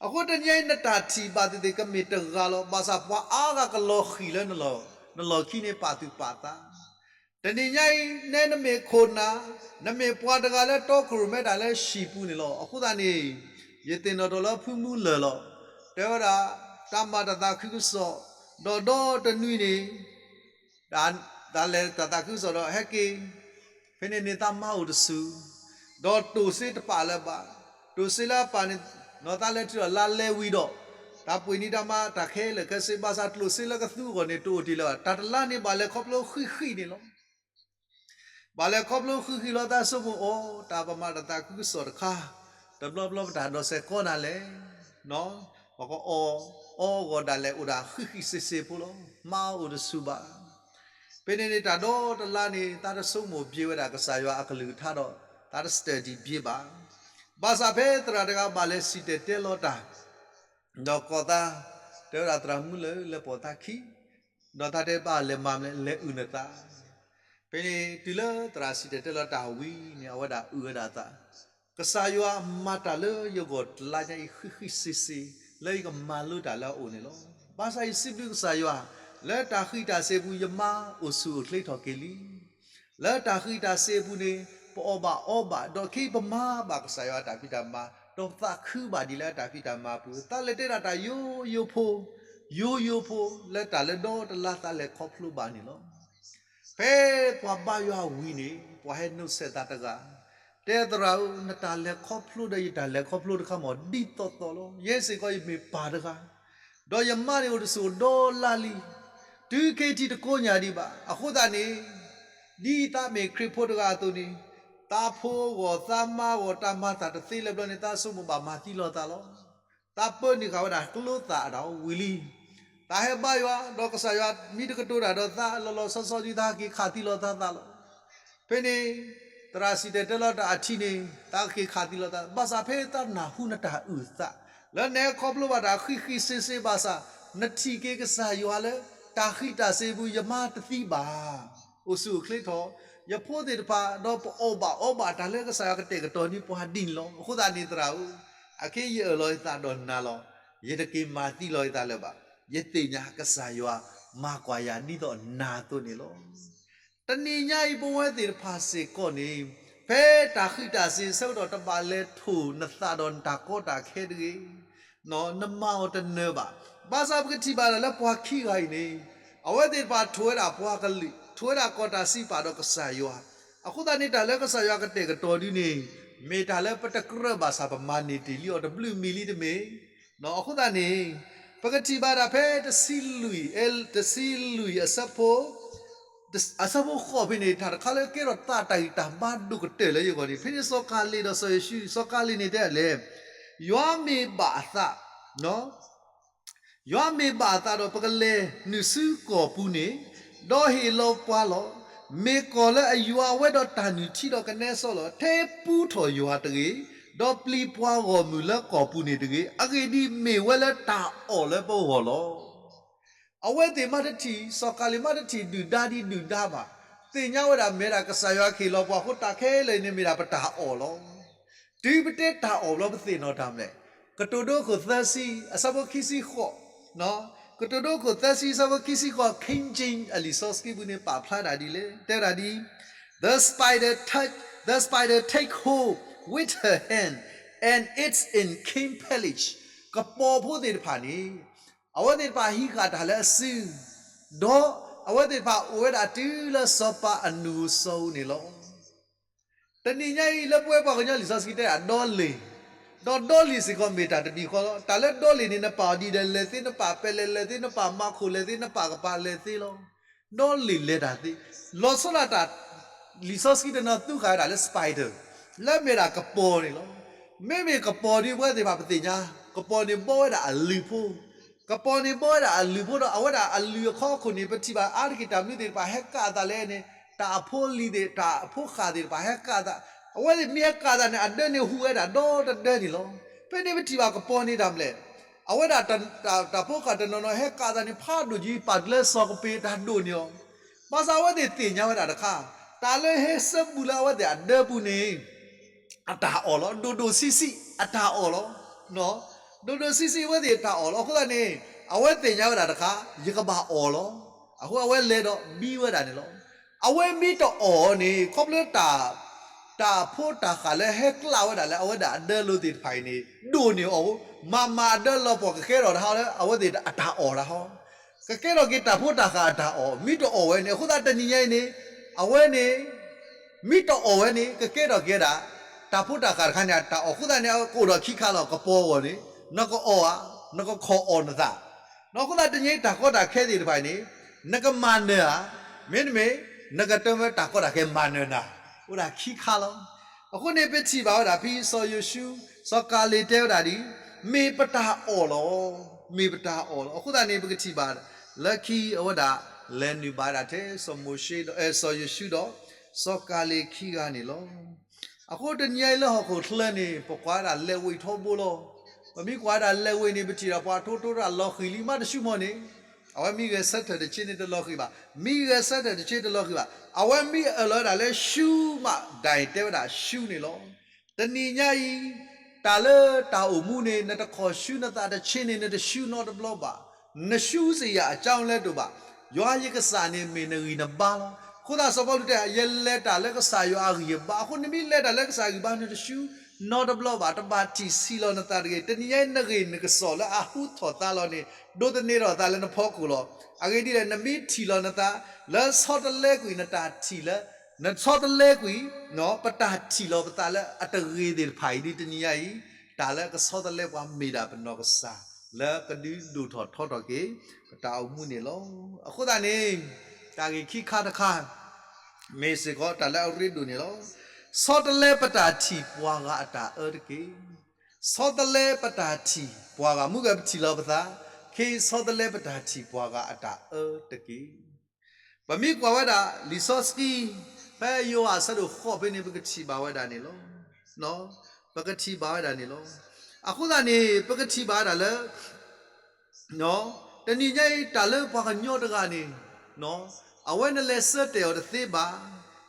အဃိတနံၤညါအံၤ နတၢ်ထံၣ်ဘၣ်သ့ၣ်သ့ၣ်ကမ့ၢ်တဂၤလီၤ. ဘၣ်ဆၣ်ပှၤအါဂၤကလီၤဃံၤလၢနလီၢ်ခံန့ၣ် ပာ်သူၣ်ပာ်သး တနံၤညါအံၤ နဲနမ့ၢ်ခိၣ်နၢ်, နမ့ၢ်ပှၤတဂၤလၢတီခိၣ်ရိၣ်မဲတၢ်လၢဟံၣ်ပူၤန့ၣ်လီၤ. အဃိသတးန့ၣ် ယသ့ၣ်နီၣ်ထီၣ်လၢဖုမူလၢၢ်လီၤ. တဲဝဲဒၣ် တၢ်မၤတၢ်သးခုကစီၣ်, ဒီးဒီတနွံန့ၣ် တၢ်လဲၤတၢ်သးခုကစီၣ်ဒီးဟဲက့ၤ, ဖဲန့ၣ်န့ၣ်သးမါအိၣ်တဆူၣ်, ဒီးတိၢ်စ့တပာ်လၢၤဘၣ်, တိၢ်စ့လၢအပာ်န့ၣ် နီၢ်သးလဲၤတုၤဒီးလါလဲၤဝံၤဒီး တၢ်ပှ့ၤနံၤတၢ်မၤတၢ်ခဲလၢာ်ခဲဆ့ ဘၣ်ဆၣ်တိၢ်စ့လၢကသူအဂီၢ်န့ၣ် တအိၣ်တ့ၢ်လၢၤဘၣ်. တၢ်တလါန့ၣ်ဘၣ်လဲၤခီဖျိဃံးဃံးန့ၣ်လီၤ. ဘၣ်လဲၤခီဖျိဃံးဃံးလီၤသးဆိကမိၣ်အီၤ တၢ်ပမၤတၢ်သးခုကစီၣ်တခါ, တဘျီဘျီပတၢ်ဒိးစဲးကီးနၤလဲၣ်, ပကအီၣ်အီအဂီၢ်ဒၣ်လဲာ်အိၣ်ဒၣ်ဃံးဃံးစ့စ့ဖိလီၤ. မါအိၣ်တဆူၣ်ဘၣ်. ဖဲန့ၣ်န့ၣ် တၢ်ဒီတလါန့ၣ် သးတဆိကမိၣ်ဘျ့ဝဲဒၣ်ကစၢ်ယွၤအကလုၢ်ကထါဒီး သးတ study ဘျ့ဘၣ်. ဘၣ်ဆၣ်ဖဲသရၣ်တဂၤဘၣ်လဲၤစံၣ်တဲၤတဲလီၤတၢ် ဒီးကိးသး, တဲဝဲဒၣ်သရၣ်မုၣ်လၢလၢပှီၢ်သးခံ, ဒီးသးတဲဘၣ်လဲၤမၤမနုၤလဲၤအုၣ်နသး. ဖဲန့ၣ် တုၤလၢသရၣ်စံၣ်တဲၤတဲလီၤတၢ်ဝံၤန့ၣ် အဝဲဒၣ်အုၣ်ဝဲဒၣ်အသး, ကစၢ်ယွၤမၤတၢ်လၢယဂီၢ်တလါညါအံၤဃံးဃံးစ့စ့ လၢယကမၤလိတၢ်လၢအအိၣ်န့ၣ်လီၤ. ဘၣ်ဆၣ်ယစံးဘျုးကစၢ်ယွၤ လၢတၢ်ဃံးတၢ်စ့ၤအပူၤ ယမါအိၣ်ဆူၣ်အိၣ်ချ့ထီၣ်က့ၤလံ. လၢတၢ်ဃံးတၢ်စ့ၤအပူၤန့ၣ် ပအီၣ်ဘၣ်အီဘၣ် ဒီးခဲအံၤပမၤဘၣ်ကစၢ်ယွၤအတၢ်ဖံးတၢ်မၤ ဒီးသးခုဘၣ်ဒ်လၢအတၢ်ဖံးတၢ်မၤအပူၤ သးလဲၤတဲဒၣ်တၢ်ယိယိဖိ, ယိယိဖိ လၢတၢ်လၢဒီတလါသးလဲၤခီဖျိဘၣ်န့ၣ်လီၤ. ဖဲပှၤဘါယွၤဝံၤန့ၣ် ပှၤဟဲနိးဆဲးသးတဂၤ, တဲသရၣ်ဧၢ, နတၢ်လဲၤခီဖျိဒီးယတၢ်လဲၤခီဖျိတခါမ့ၢ်ဒ်သိးသိးလီၤ. ယဲစ့ၢ်ကီးယမ့ၢ်ပၢ်တဂၤ, ဒီးယမါန့ၣ်အိၣ်တဆူၣ်ဒီလါလံ. တုၤခဲအံၤထံးတကိးညါဒံးဘၣ်. အဃိသတးန့ၣ် ဒ်သးမ့ၢ်ခရံာ်ဖိတဂၤအသိးန့ၣ် သးဖိဂီၢ်သးမါဂီၢ် တၢ်မၤသးတသ့လၢၤဘျီန့ၣ် သးဆိကမိၣ်ဘၣ်မၤသံလီၤသးလီၤ. သးပၢနုာ်ဃာ်ဝဲဒၣ်ကျိသၣ်အတၢ်ဝံၤလံ. သးဟဲဘါယွၤ ဒီးကစၢ်ယွၤမ့ၢ်တကတိၤတၢ်ဒီးသး လီၤလီၤဆီဆီဒ်သးက့ၤခးသံလီၤသးသးလီၤ. ဖဲန့ၣ် သရၣ်စံၣ်တဲၤတဲလီၤတၢ်အထံးန့ၣ် သးက့ၤခးသံလီၤသး ဘၣ်ဆၣ်ဖဲသးနၢ်ဟူနတၢ်အုၣ်သး လၢနဟဲခီဖျိဘၣ်တၢ်ဃံးဃံးစ့စ့ဘၣ်ဆၣ် နထံၣ်က့ၤကစၢ်ယွၤလၢ တၢ်ဃံးတၢ်စ့ပူၤ ယမၤတသံဘၣ်. အိၣ်ဆူၣ်အိၣ်ချ့ထီၣ် ယဖိသ့ၣ်တဖၣ် ဒီးပအီၣ်ဘၣ်အီဘၣ်တၢ်လၢကစၢ်ယွၤကတဲာ်ကတီၤန့ၢ်ပှၤဒ်န့ၣ်လီၤ. အဃိသတးန့ၣ်သရၣ်ဧၢ, အခဲယအၢၣ်လီၤယသးဒီးနၤလီၤ. ယတက့ၤမၤသံလီၤယသးလၢၤဘၣ်. ယသ့ၣ်ညါကစၢ်ယွၤမၤကွၢ်ယၤဒ်သိးနၤအသိးန့ၣ်လီၤ. တနံၤညါအံၤ ပဝဲသ့ၣ်တဖၣ်စ့ၢ်ကီးန့ၣ် ဖဲတၢ်ဃံးတၢ်စ့ဆၢကတီၢ် တဘၣ်လဲၤထိၣ်နသးဒီးနတၢ်ကီတၢ်ခဲတဂ့ၤ, နမၤအီၤတနၢၤဘၣ်. ဘၣ်ဆၣ်ပကထံၣ်ဘၣ်ဒၣ်လၢပှၤခံဂၤအံၤန့ၣ် အဝဲသ့ၣ်တဖၣ်ထိၣ်ဝဲဒၣ်ပှၤကလုာ်, ထိၣ်ဝဲဒၣ်ကီၢ်တၢ်စံးပာ်ဒီးကစၢ်ယွၤ. အဃိသတးန့ၣ် တၢ်လၢကစၢ်ယွၤကတဲာ်ကတီၤဒုန့ၣ် မ့ၢ်တၢ်လၢပတကြၢးဘၣ်ဆၣ် ပမၤန့ၢ်တ့ၢ်လံအီၤတဘျုးမံၤလံတမ့ၢ်. အဃိသတးန့ၣ် ပကထံၣ်ဘၣ်ဒၣ်ဖဲတဆံလွံၢ်, တဆံလွံၢ်အဆၢဖိ အဆၢဖိဃိးဖဲန့ၣ် တၢ်တခါလၢကဲထီၣ်သးတၢ်ဂံၢ်တၢ်ဘါဒိၣ်ကတၢၢ်လၢယဂီၢ်န့ၣ် ဖဲန့ၣ်စီၤကၤလ့းဒီးစီၤယိၤၡူ, စီၤကၤလ့းန့ၣ်တဲဒၣ်လဲၣ်, ယွၤမ့ၢ်ဘၣ်အသး, ယွၤမ့ၢ်ဘၣ်အသးဒီး ပကလဲၤနုာ်ဆူကီၢ်ပူၤန့ၣ်, ဒီးဟ့ၣ်လီၤပှၤလီၤ. မ့ၢ်ကီၢ်လၢအယွၤဝဲဒီးတၢ်နုၢ်ထံဒီးကနဲစီလီၤ. ထဲပူထီၣ်ယွၤတဂ့ၤ, ဒီးပျံၤပှၤဂီၢ်မုၢ်လၢကီၢ်ပူၤန့ၣ်တဂ့ၤ. အဂ့ၢ်ဒ်အံၤ, မ့ၢ်ဝဲလၢတၢ်အီၣ်လၢပဂီၢ်လီၤ. အဝဲသ့ၣ်မ့ၢ်တထံၣ်, စီၤကၤလ့းမ့ၢ်တထံၣ်ဒုၣ်ဒါဒ်ဒုၣ်ဒါဘၣ်, သ့ၣ်ညါဝဲဒၣ်မ့ၢ်ဒၣ်ကစၢ်ယွၤကဟ့ၣ်လီၤပှၤအဃိ တၢ်ခဲလၢာ်န့ၣ်မ့ၢ်ဒၣ်ပတၢ်အီၣ်လီၤ. တုၤပတဲတၢ်အီၣ်ဘျီ ပသ့ၣ်နီၣ်တၢ်မနုၤလဲၣ်. ကတိၤဒိခိၣ်သၢဆံ အဆၢဖိခံဆံဃိး, ကတိၤဒိခိၣ်သၢဆံ အဆၢဖိခံဆံဃိး King James အလံာ်စီဆှံပူၤန့ၣ် ပာ်ဖျါတၢ်ဒ်လဲၣ်, တဲဝဲဒၣ်ဒ် The spider take, the spider take hold with her hand and it's in King palace. ကပီၤဖိသ့ၣ်တဖၣ်န့ၣ် အဝဲသ့ၣ်တဖၣ်ဟံးဃာ်တၢ်လၢအစု, ဒီးအဝဲသ့ၣ်တဖၣ်အိၣ်ဝဲဒၣ်တုၤလၢစီၤပၤအနူၢ်စီၤဧိၤန့ၣ်လီၤ. တနံၤညါအံၤ လၢပဝဲပှၤကညီလံာ်စီဆှံတဲဒၣ်ဒီလ့ၣ်, ဒီးဒီလ့ၣ်စ့ၢ်ကီးမ့ၢ်တၢ်တမံၤဃီလီၤ. တၢ်လၢဒီလ့ၣ်န့ၣ် နပာ်အီၤဒ်လဲၣ်လဲၣ်သ့, နပာ်ပဲလဲၣ်လဲၣ်သ့, နပာ်မၤခိၣ်လဲၣ်သ့, နပာ်ကပၤလဲၣ်သ့လီၤ. ဒီလ့ၣ်လဲၤတၢ်သ့, လီၤဆီဒၣ်တၢ် လံာ်စီဆှံတနီၤသူဃာ်ဝဲဒၣ်လၢ spider, လၢမ့ၢ်ဒၣ်ကပီၤန့ၣ်လီၤ. မ့မ့ၢ်ကပီၤဒ်ပဝဲသ့ၣ်တဖၣ် ပသ့ၣ်ညါ, ကပီၤန့ၣ်ဘီဝဲဒၣ်အလုၢ်ဖိ, ကပီၤန့ၣ်ဘီဝဲဒၣ်အလုၢ်ဖိဒီး အဝဲဒၣ်အလုၢ်အခီခိၣ်န့ၣ် ပထံၣ်ဘၣ်အါတက့ၢ်တၢ်မနုၤသ့ၣ်တဖၣ်ဟဲကးအသးလဲၣ်န့ၣ် တၢ်အဖိလံၤသ့ၣ် တၢ်အဖိဃာ်သ့ၣ်တဖၣ်ဟဲကးအသး, အဝဲသ့ၣ်မ့ၢ်ဟဲကးအသးန့ၣ် အဒၢန့ၣ်ဟူးဝဲဒၣ်ဒီတဒၢန့ၣ်လီၤ. ဖဲန့ၣ်ပထံၣ်ဘၣ်ကပီၤန့ၣ်တၢ်မနုၤလဲၣ်. အဝဲဒၣ်တၢ်ဖိဃာ်တနီၤနီၤဟဲကးအသးန့ၣ် ဖးဒိၣ်ကံ ပာ်တုၤလၢစီၤကပ့းတၢ်ဒိၣ်န့ၢ်အီၤ, ဘၣ်ဆၣ်အဝဲသ့ၣ်သ့ၣ်ညါဝဲဒၣ်တခါ, တၢ်လၢဟဲဆၢဘူးလၢအဝဲသ့ၣ်အဒၢပူၤန့ၣ် အတၢ်အီၣ်လီၤ. ဒိၣ်ဒိၣ်ဆံးဆံး အတၢ်အီၣ်လီၤ. ဒိၣ်ဒိၣ်ဆံးဆံးအဝဲသ့ၣ်အတၢ်အီၣ်လီၤ. အဃိသတးန့ၣ် အဝဲသ့ၣ်ညါဝဲဒၣ်တခါ ယကဘၣ်အီၣ်လီၤ. အဃိအဝဲလဲၤဒီးဘံဝဲဒၣ်န့ၣ်လီၤ. အဝဲမ့ၢ်တအီၣ်န့ၣ် ခီဖျိ တၢ်ဖိတၢ်ဃာ်လၢဟဲကျးဝဲဒၣ်လၢအဝဲဒၣ်အဒၢလိၤသ့ၣ်တဖၣ်အံၤန့ၣ် ဒိၣ်န့ၢ်အီၤ, မၤမၤအဒၢလီၤပှီၢ် ကကဲထီၣ်တၢ်ဟီလၢအဝဲသ့ၣ်အတၢ်အီၣ်တၢ်ဟီ, ကကဲထီၣ်က့ၤတၢ်ဖိတၢ်ဃာ်အတၢ်အီၣ် မ့ၢ်တအီၣ်ဝဲန့ၣ်. အဃိသတးတနံၤညါအံၤန့ၣ် အဝဲန့ၣ် မ့ၢ်တအီၣ်ဝဲန့ၣ် ကကဲထီၣ်က့ၤဝဲဒၣ် တၢ်ဖိတၢ်ဃာ်တခါန့ၣ် အတၢ်အီၣ်. အဃိသတးန့ၣ် ကအိၣ်ဒီးခံခါလီၤ. ကပီၤအဂီၢ်န့ၣ် နကအီၣ်ဧါ, နကခီၣ်အီၣ်နသး. အဃိသတးတနံၤညါအံၤ တၢ်ကီတၢ်ခဲသ့ၣ်တဖၣ်အံၤန့ၣ် နကမၤနၢၤဧါ, မ့တမ့ၢ် နကတၢၢ်ဝဲတၢ်ကီတၢ်ခဲမၤနၢၤနၤ, အိၣ်ဒၣ်ခံခါလီၤ. အဃိန့ၣ် ပထံၣ်ဘၣ်ဝဲဒၣ် ဖဲစီၤယိၤၡူ, စီၤကၤလ့းတဲဝဲဒၣ်ဒ် မ့ၢ်ပတၢ်အီၣ်လီၤ, မ့ၢ်ပတၢ်အီၣ်လီၤ. အဃိသတးန့ၣ် ပကထံၣ်ဘၣ် လၢခံအဝဲဒၣ် လဲၤနုာ်ဘၣ်ဒၣ်ထဲ စီၤမိၤၡ့ဒီး စီၤယိၤၡူဒီး စီၤကၤလ့းခံဂၤန့ၣ်လီၤ. အဃိတနံၤညါအံၤလၢဟီၣ်ခိၣ်ချၢန့ၣ် ပကွၢ်ဝဲဒၣ်လဲၤဝ့ၢ်ထီဘိလီၤ. ပမ့ၢ်ကွၢ်ဝဲဒၣ်လဲၤဝ့ၢ်န့ၣ် ပထံၣ်ဒီးပှၤထိထိတၢ်လီၤဃံၤလံ မ့ၢ်တဆူမီၤန့ၣ် အဝဲမ့ၢ်ဂဲၤဆၢထၢၣ်တဆ့န့ၣ်တလီၤဃံၤဘၣ်. မ့ၢ်ဂဲၤဆၢထၢၣ်တဆ့တလီၤဃံၤဘၣ်. အဝဲမ့ၢ်အၢၣ်လီၤဝဲဒၣ်လၢရှူမးဒၣ်အံၤ တဲဝဲဒၣ်ရှူန့ၣ်လီၤ. တနံၤညါအံၤ တၢ်လၢတၢ်အိၣ်မူန့ၣ် နတခီၣ်ရှူနသးတဆ့န့ၣ် နတရှူနီတဘျီဘၣ်. နရှူစ့ၢ်ယၤအကၠီလဲတအိၣ်ဘၣ်. ယွၤယကစၢ်န့ၣ်မ့ၢ်နဂံၢ်နဘါလီၤ. အဃိသတးစီၤပီလူးတဲ ယလဲၤတၢ်လၢကစၢ်ယွၤအဂံၢ်အဘါ. အဃိန့ၣ်မ့ၢ်လဲၤတၢ်လၢကစၢ်အဂံၢ်အဘါ နတရှူနီတဘျီဘၣ်. တဘၣ်ထံၣ်ဆံးလီၤနသးတဂ့ၤ. တနံၤညါအံၤနဂ့ၢ်နကစီၣ်လၢအဟူထီၣ်သါလီၤန့ၣ် ဒိးသန့ၤထီၣ်သးလၢနဖီခိၣ်လီၤ. အဂ့ၢ်ဒ်လဲၣ် နမ့ၢ်ထံၣ်လီၤနသး လၢဆီတလဲကွံာ်နတၢ်ထံၣ်လၢ နဆီတလဲကွံာ် ပတၢ်ထံၣ်လီၤပသးလၢအတဂ့ၤသ့ၣ်တဖၣ်အံၤ ဒ်တနံၤညါအံၤ တၢ်လၢကဆီတလဲပှၤမ့ၢ်ဒၣ်ပနီၢ်ကစၢ် လၢကဒုးဒိၣ်ထီၣ်ထီထီၣ်က့ၤ ပတၢ်အိၣ်မူန့ၣ်လီၤ. အဃိသတးန့ၣ် တၢ်ဂ့ၢ်ခံခါတခါ မ့ၢ်စ့ၢ်ကီးတၢ်လၢအရ့ဒိၣ်န့ၣ်လီၤ. ဆီတလဲပတၢ်ထံၣ်ပှၤဂၤအတၢ်အၢတက့ၢ်. ဆီတလဲပတၢ်ထံၣ်ပှၤဂၤ မုၢ်ဂဲၤပထံၣ်လီၤပသး, ခဲအံၤဆီတလဲပတၢ်ထံၣ်ပှၤဂၤအတၢ်အၢတက့ၢ်. ပမ့ၢ်ကွၢ်ဝဲဒၣ် လံာ်စီဆှံ ဖဲယိၤဟၣ်အဆၢဒိၣ်ဃိးဖဲန့ၣ် ပကထံၣ်ဘၣ်ဝဲဒၣ်န့ၣ်လီၤ. ပကထံၣ်ဘၣ်ဝဲဒၣ်န့ၣ်လီၤ. အဃိသတးန့ၣ် ပကထံၣ်ဘၣ်ဝဲဒၣ်လၢ တနံၤညါအံၤ တၢ်လၢပှၤကညီတဂၤန့ၣ် အဝဲနလဲၤဆၢတဲာ်အီၤတသ့ဘၣ်.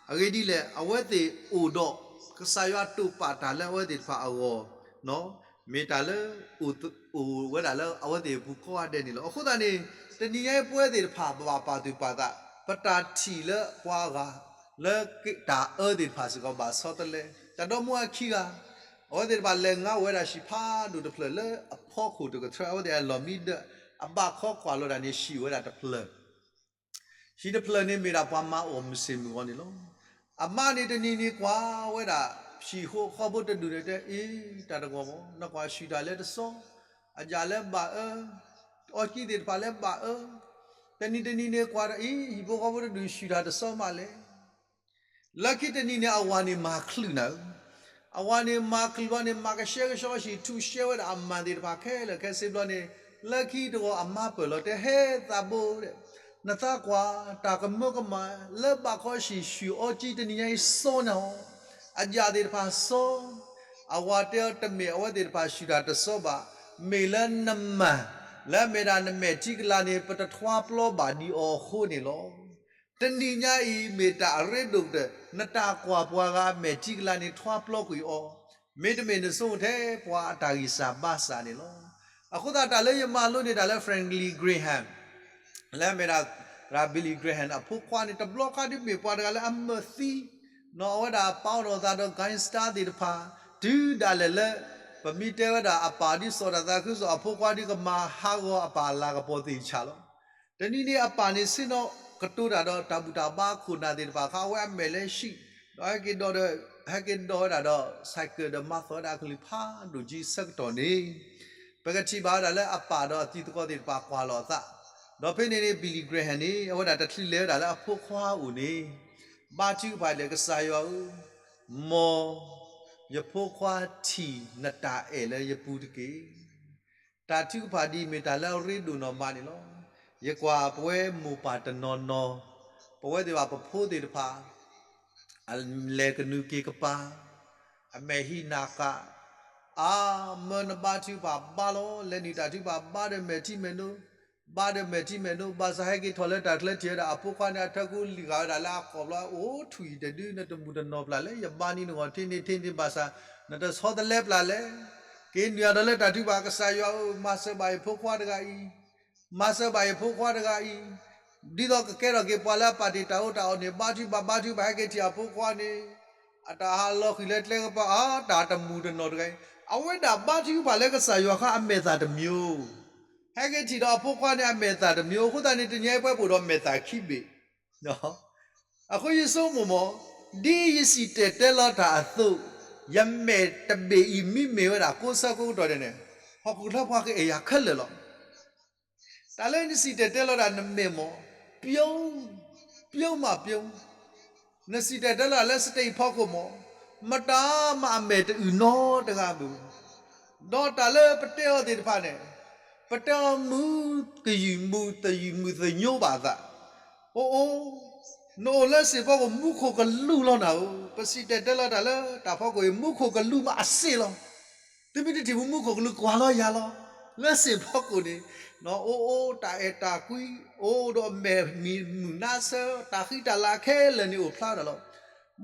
အဂ့ၢ်ဒ်လဲၣ်, အဝဲသ့ၣ်အိၣ်ဒီး ကစၢ်ယွၤတိာ်ပာ်တၢ်လၢအဝဲသ့ၣ်တဖၣ်အဂီၢ် မ့ၢ်တၢ်လၢ အိၣ်ဝဲဒၣ်လၢအဝဲသ့ၣ်အပူၤကိးဂၤဒဲးန့ၣ်လီၤ. အဃိသတးန့ၣ် တနံၤညါအံၤပဝဲသ့ၣ်တဖၣ် ပဘၣ်ပာ်သူၣ်ပာ်သး ပတၢ်ထံၣ်လၢပှၤဂၤ လၢတၢ်အၢသ့ၣ်တဖၣ်စ့ၢ်ကီးဘၣ်ဆီတလဲ. တၢ်ဒီမါဝၤခံဂၤ အဝဲသ့ၣ်တဖၣ်လဲၤငါဝဲဒၣ်ဟံၣ်ဖးဒိၣ်တဖျၢၣ်လၢအဖီခိၣ်တကထြၢ အဝဲသ့ၣ်အလီၢ်မံဒၢး အဘၣ်ခီကွၢ်လီၤဒၣ်န့ၣ် ဟံၣ်ဝဲဒၣ်တဖျၢၣ် ဟံၣ်တဖျၢၣ်န့ၣ်မ့ၢ်ဒၣ်ပှၤမၤအီၣ်မုၢ်ဆ့ၣ်မုၢ်ဂီၤန့ၣ်လီၤ. အမါန့ၣ်တနံၤန့ၣ်ကွၢ်ဝဲဒၣ် ဟံၣ်ဖိဃီဖိတဒူၣ်န့ၣ်တဲ အ့ တၢ်တဂီၢ်မး နကွၢ်ဆူၣ်တၢ်လၢတစီ အယၣ်လၢဘၣ်အၢ အီကံသ့ၣ်တဖၣ်လၢဘၣ်အၢ တနံၤတနံၤန့ၣ်ကွၢ်ဒီးအံၤ ဟံၣ်ဖိဃီဖိတဒူၣ်ဆူၣ်တၢ်တစီမးလဲၣ်. လၢခံတနံၤန့ၣ် အဝၤန့ၣ်မၤချုးနၤဧၢ, အဝၤန့ၣ်မၤချုးဘျီန့ၣ် မၤကဆှဲကဆှီဆံး ထူၣ်ရှဲဝဲဒၣ်အမၢ်သ့ၣ်တဖၣ်ခဲလၢာ် ခဲဆ့ဘျီန့ၣ် လၢခံတဂီၤအမါပၢၢ်လီၤတဲ ဟဲသးဘိ နသးကွၢ် တၢ်ကမၢကမၣ်လၢဘၣ်ခီဆံး ဆူၣ်အီကံတနံၤညါအံၤစီနၤဧိၤ, အယၣ်သ့ၣ်တဖၣ်စီ အဝၤတဲအီၤတမ့ၢ်အဝဲသ့ၣ်တဖၣ်ဆူၣ်တၢ်တစီဘၣ်, မ့ၢ်လၢနမၢ် လၢအမ့ၢ်ဒၣ်နမဲာ်ထံကလၤန့ၣ် ပတထွါပျီဘၣ်ဒံးအီၤအဃိန့ၣ်လီၤ. တနံၤညါအံၤမ့ၢ်တၢ်အရ့ဒိၣ်ကတၢၢ် နတၢ်ကွၢ်ပှၤဂၤအမဲာ်ထံကလၤန့ၣ် ထွါပျီကွံာ်အီၤ, မ့တမ့ၢ်နဆိကမိၣ်ထဲပှၤအတၢ်ဂံၢ်စၢ်ဘါစၢ်န့ၣ်လီၤ. အဃိသတးတၢ်လၢယမၤလိန့ၢ်တၢ်လၢ Franklin Graham လၢအမ့ၢ်ဒၣ် Billy Graham အဖိခွါန့ၣ် တဘျီခါဒ်မ့ၢ်ပှၤတဂၤလၢအမၢသံ, အဝဲဒၣ်ပာ်အီၣ်ဒီးသးဒီး gangster သ့ၣ်တဖၣ်, တုၤဒၣ်လဲာ်လၢ ပမ့ၢ်တဲဝဲဒၣ်အပၢ်ဒ်စီၤတၢ်သးခုကစီၣ် အဖိခွါဒ်ကမၤဟးဂီၤအပၢ်လၤကပီၤသ့ၣ်ဆၣ်လီၤ. တနံၤန့ၣ်အပၢ်န့ၣ်ဆ့ၣ်နီၤ ကတိၤတၢ်ဒီးတၢ်ဘူၣ်တၢ်ဘါခိၣ်နၢ်သ့ၣ်တဖၣ်ဃးဝဲအမဲာ်လၢဟံၣ်, ဒီးဟဲက့ၤဒီးဒီး ဟဲက့ၤဒီးဝဲဒၣ်ဒီး cycle ဒီးမၤသီၣ်ဝဲဒၣ်အကလုၢ်ဖးဒိၣ်ကံအဆၢကတီၢ်န့ၣ်, ပကထံၣ်ဘၣ်ဝဲဒၣ်လၢအပၢ်ဒီးအတံၤသကိးသ့ၣ်တဖၣ်ကွၢ်လီၤအသး, ဒီးဖဲန့ၣ်န့ၣ် Billy Graham န့ၣ် အဝဲဒၣ်တချုးလဲၤဝဲဒၣ်လၢအဖိခွါအအိၣ်န့ၣ်, ဘါထုကဖၣ်ဒီး ကစၢ်ယွၤဧၢ, မ်ယဖိခွါထံၣ်နတၢ်အဲၣ်လၢယပူၤတက့ၢ်. တၢ်ထုကဖၣ်ဒ်အံၤမ့ၢ်တၢ်လၢအရ့ဒိၣ်နီၢ်မးန့ၣ်လီၤ. ယကွၢ်ပဝဲမိၢ်ပၢ်တနီၤနီၤ, ပဝဲသ့ၣ်ဘၣ်ပဖိသ့ၣ်တဖၣ် အလဲၤကနူၤက့ၤကပၤ, အမဲာ်ဟံးနၤဃာ်, အါမၢနဘါထုကဖၣ်ဘါလီၤ, လဲၤနုာ်တၢ်ထုကဖၣ်ဘါဒီးမဲာ်ထံမဲာ်နိ, ဘါဒီးမဲာ်ထံမဲာ်နိ, ဘၣ်ဆၣ်ဟဲက့ၤထီၣ်လၢတၢ်ချၢထံၣ်ဝဲဒၣ်အဖိခွါန့ၣ် အထၢကူလံၤဂာ်ဝဲဒၣ်လၢအကိာ်ဘျီ အိၣ်ထွံၣ်တဒု နတမုၢ်တနီၢ်ပျၢ်လဲၣ်, ယဘါန့ၢ်နဂီၢ်ထဲန့ၣ်ထဲန့ၣ်ဘၣ်ဆၣ် နတဆီတလဲပျၢ်လဲၣ်. က့ၤနုာ်ဒီးလၢတၢ်ထုကဖၣ် ကစၢ်ယွၤဧၢ, မၤစၢၤဘၣ်ယဖိခွါတဂၤအံၤ မၤစၢၤဘၣ်ယဖိခွါတဂၤအံၤ, ဒ်သိးကကဲထီၣ်က့ၤပှၤလၢအပာ်တ့ၢ်တၢ်အိၣ်တၢ်အီၣ်န့ၣ်, ဘါထုကဖၣ် ဘါထုကဖၣ် ဟဲက့ၤထံၣ်အဖိခွါန့ၣ်, အတၢ်ဟးလီၤဃံၤလၢကျဲကပၤ အါ တၢ်တမုၢ်တနီၢ်တဂၤအံၤ, အဝဲဒၣ်ဘါထုကဖၣ်လၢကစၢ်ယွၤဃါ အမဲာ်သၣ်တမံၤဧိၤ, ဟဲက့ၤထံၣ်ဒီးအဖိခွါန့ၣ် အမဲာ်သၣ်တမံၤဧိၤ, အဃိသတးန့ၣ် တနံၤအံၤပဝဲပအိၣ်ဒီးမဲာ်သၣ်ခံဘ့ၣ် အဃိယဆိကမိၣ်မး, ဒ်ယစံၣ်တဲၤတဲလီၤတၢ်အသိး, ယမဲာ်တဘ့ၣ်အံၤမ့မ့ၢ်ဝဲဒၣ်ကိးဆၢကိးကတီၢ်ဒဲးန့ၣ်, ဟီၣ်ခိၣ်ချၢပှၤကအဲၣ်ယၤခဲလၢာ်လီၤ. တၢ်လၢနစံၣ်တဲၤတဲလီၤတၢ်နမဲာ်မး, ပျိမးပျိ, နစံၣ်တဲၤတဲလီၤတၢ်လၢ stage ဖီခိၣ်မး, မတၤမးအမဲာ်တအုၣ်နီတဂၤဘၣ်. ဒီးတၢ်လၢပတဲအီၤသ့ၣ်တဖၣ်န့ၣ်, ပတဲအီၤမုာ်ကယုၢ်မုာ်သယုၢ်မုာ်သညိဘၣ်အသး, အိၣ်အိၣ်, နအိၣ်လၢစ့ၣ်ဖီခိၣ်မူခိၣ်ကလူးလီၤနၤဧၢ, ပစံၣ်တဲၤတဲလီၤတၢ်လၢတၢ်ဖီခိၣ်အံၤ မူခိၣ်ကလူးမးအစ့ၢ်လီၤ. သုမ့ၢ်တထံၣ်မူခိၣ်ကလူးကွၢ်လီၤယၤလီၤ. လၢစ့ၣ်ဖီခိၣ်န့ၣ်, အိၣ်အိၣ်တၢ်အဲၣ်တၢ်ကွံ, အိၣ်ဒီးအမဲာ်မုာ်မုာ်နါဆၢ, တၢ်ဃံတၢ်လၤခဲလၢာ်န့ၣ်အိၣ်ဖျါဒၣ်လီၤ.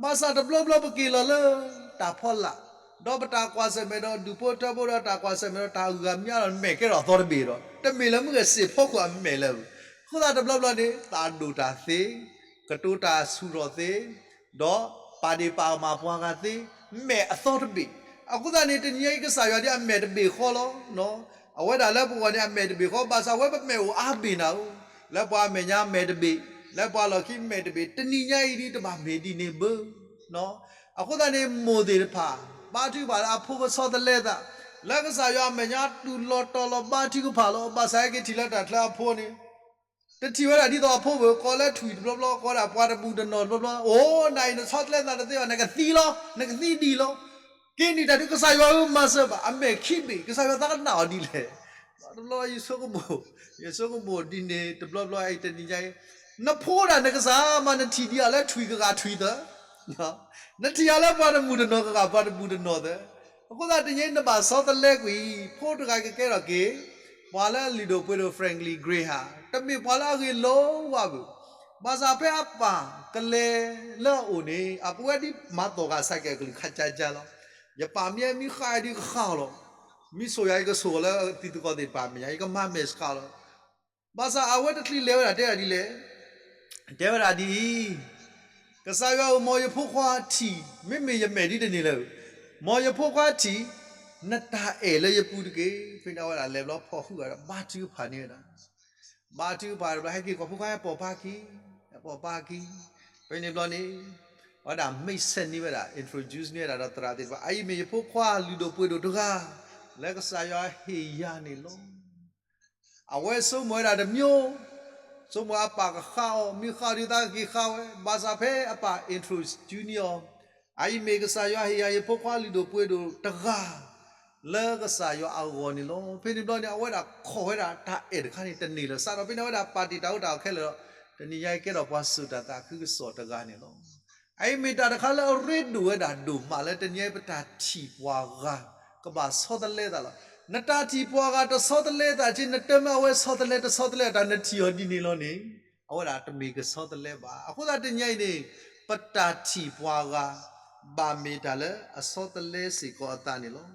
ဘၣ်ဆၣ်တဘျီဘျီပက့ၤလီၤလၢတၢ်ဖီလာ်, ဒီးပတၢ်ကွၢ်ဆၢၣ်မဲာ်ဒီးဒူၣ်ဖိထၢဖိဒီးတၢ်ကွၢ်ဆၢၣ်မဲာ်ဒီးတၢ်ဂုၤဂၤမံၤဒီး မဲာ်ကဲထီၣ်အသီတဘ့ၣ်ဒီး တမ့ၢ်လၢမုၢ်ဂဲၤစ့ၣ်ဖီခိၣ်အမဲာ်လၢၤဘၣ်. အဃိသတးတဘျီဘျီန့ၣ် သးဒိၣ်တၢ်သ့, ကတိၤတၢ်ဆူၣ်ထီၣ်သ့, ဒီးပာ်ဒ့ၣ်ပာ်ကမၣ်ပှၤဂၤသ့, မဲာ်အသီတဘ့ၣ်. အဃိသတးန့ၣ် တနံၤညါအံၤကစၢ်ယွၤဒ်အမဲာ်တဘ့ၣ်ဃီလီၤ. အဝဲဒၣ်လၢပဂီၢ်န့ၣ် အမဲာ်တဘ့ၣ်ဃီ, ဘၣ်ဆၣ်ဝဲပမဲာ်အိၣ်အါဘ့ၣ်နၤဧၢ, လၢပှၤအမဲာ်ညါမဲာ်တဘ့ၣ်, လၢပှၤလီၢ်ခံမဲာ်တဘ့ၣ်, တနံၤညါအံၤဒ်တဘၣ်မ့ၢ်ဒ်န့ၣ်ဘၣ်. အဃိသတးန့ၣ် မိၢ်သ့ၣ်တဖၣ် ဘါထုကဖၣ်လၢအဖိကဆီတလဲသး, လၢကစၢ်ယွၤအမဲာ်ညါတူၢ်လိာ်တီၤလိာ်ဘါထုကဖၣ်လီၤ. ဘၣ်ဆၣ်ဟဲက့ၤထံၣ်လၢတၢ်ချၢအဖိန့ၣ် တထံၣ်ဝဲဒၣ်ဒ်သိးအဖိဘၣ်, ကိးလၢထွံၣ်တဘျီဘျီ, ကိးဒၣ်ပှၤတဘူၣ်တနီၢ်တဘျီဘျီ, အိၣ်နၤအံၤ နဆီတလဲသးတသ့ဘၣ်, နကသံလီၤ, နကသံဒံးလီၤ. က့ၤနံၣ်တၢ်ဒုး ကစၢ်ယွၤဧၢ မၤစၢၤဘၣ်, အမဲာ်ခံဘ့ၣ် ကစၢ်ယွၤသးကနၣ်အီၤဒ်လဲၣ်. တဘျီယဆိကမိၣ်, ယဆိကမိၣ်ဒ်န့ၣ် တဘျီဘျီအံၤ တနံၤညါအံၤ နဖိဒၣ်နကစၢ်မး နထံၣ်ဒံးအီၤလၢထွံၣ်ကဂၤထွံၣ်သၢ နထံၣ်အီၤလၢပှၤတဘူၣ်တနီၢ်ကဂၤ ပှၤတဘူၣ်တနီၢ်သၢ. အဃိသတး တနံၤညါအံၤ နဘၣ်ဆီတလဲကွံာ်, ဖိတဂၤကကဲထီၣ်က့ၤ ပှၤလၢအလုၢ်ဒိၣ်ပှ့ၤဒိၣ် Franklin Graham တမ့ၢ်ပှၤလၢအဂ့ၤလိာ်ဝးဘၣ်. ဘၣ်ဆၣ်ဖဲအပၢ်ကလဲၤလၢအအိၣ်န့ၣ် အပဝဲဒ်မၤသီၣ်ဂၤ ဆိုင်ကယ် အကလုၢ်ကထါကါကါလီၤ. ယပၢ်မ့ၢ်မံဃာ်ဒုးကဃၣ်လီၤ. မံဆိၣ်ယၤ ယကဆိၣ်အီၤလၢတံၤသကိးသ့ၣ်တဖၣ်အမဲာ်ညါ, ယကမၤမဲာ်ဆှးလီၤ. ဘၣ်ဆၣ်အဝဲတချုးလဲၤဝဲဒၣ် တဲဒၣ်ဒ်လဲၣ်, တဲဝဲဒၣ်ဒ်အံၤ, ကစၢ်ယွၤဧၢ, မ်ယဖိခွါထံၣ်, မ့မ့ၢ်ယမဲာ်ဒ်တန့ၢ်လၢၤ, မ်ယဖိခွါထံၣ် နတၢ်အဲၣ်လၢယပူၤတက့ၢ်. ဖဲန့ၣ်အဝဲဒၣ်လဲၤဘျီ ဖီၣ်ဟုၣ်ဂၤဒီး ဘါထုကဖၣ်န့ၢ်ဝဲဒၣ်, ဘါထုကဖၣ်တဘျီ ဟဲက့ၤကိးဖိခွါ ဟဲပိာ်ပၢ်ခံ, ဟဲပိာ်ပၢ်ခံ. ဖဲန့ၣ်ဘျီန့ၣ် အဝဲဒၣ် မိတ်ဆက် န့ၢ်ဝဲဒၣ်, introduce န့ၢ်ဝဲဒၣ်ဒီးသရၣ်သ့ၣ်တဖၣ်, အအံၤမ့ၢ်ယဖိခွါလုၢ်ဒိၣ်ပှ့ၤဒိၣ်တဂၤ လၢကစၢ်ယွၤဟ့ၣ်ယၤန့ၣ်လီၤ. အဝဲဆိကမိၣ်ဝဲဒၣ်တမျိုး, ဆိကမိၣ်အပၢ်ကဃၣ်အီၤ, မ့ၢ်ဃၣ်ဒုးသးကက့ၤဃၣ်ဝဲ, ဘၣ်ဆၣ်ဖဲအပၢ် introduce န့ၢ်အီၤ, အအံၤမ့ၢ်ကစၢ်ယွၤဟ့ၣ်ယၤ ယဖိခွါလုၢ်ဒိၣ်ပှ့ၤဒိၣ်တဂၤ လၢကစၢ်ယွၤအဂီၢ်န့ၣ်လီၤ. ဖဲန့ၣ်ဘျီန့ၣ် အဝဲဒၣ်ခိးဝဲဒၣ်တၢ်အဲၣ်တခါန့ၣ် တန့ၢ်လၢၤ, စးထီၣ်ဖဲန့ၣ် အဝဲဒၣ်ပာ်တ့ၢ်တၢ်အူတၢ်အီခဲလၢာ်ဒီး တနံၤညါအံၤကဲထီၣ်ပှၤစိာ်တၢ်သးခုကစီၣ်တဂၤန့ၣ်လီၤ. အအံၤမ့ၢ်တၢ်တခါလၢအရ့ဒိၣ်ဝဲဒၣ်ဒိၣ်မးလၢ တနံၤညါအံၤပတၢ်ထံၣ်ပှၤဂၤ ကဘၣ်ဆီတလဲသးလီၤ. နတၢ်ထံၣ်ပှၤဂၤတဆီတလဲသးက့ နတမၢအဝဲဆီတလဲ တဆီတလဲအတၢ် နထံၣ်အီၤဒ်န့ၣ်လီၤန့ၣ် အဝဲဒၣ်တမ့ၢ်ကဆီတလဲဘၣ်. အဃိသတးတနံၤညါအံၤန့ၣ် ပတၢ်ထံၣ်ပှၤဂၤ ဘၣ်မ့ၢ်တၢ်လၢအဆီတလဲစ့ၢ်ကီးအသးန့ၣ်လီၤ.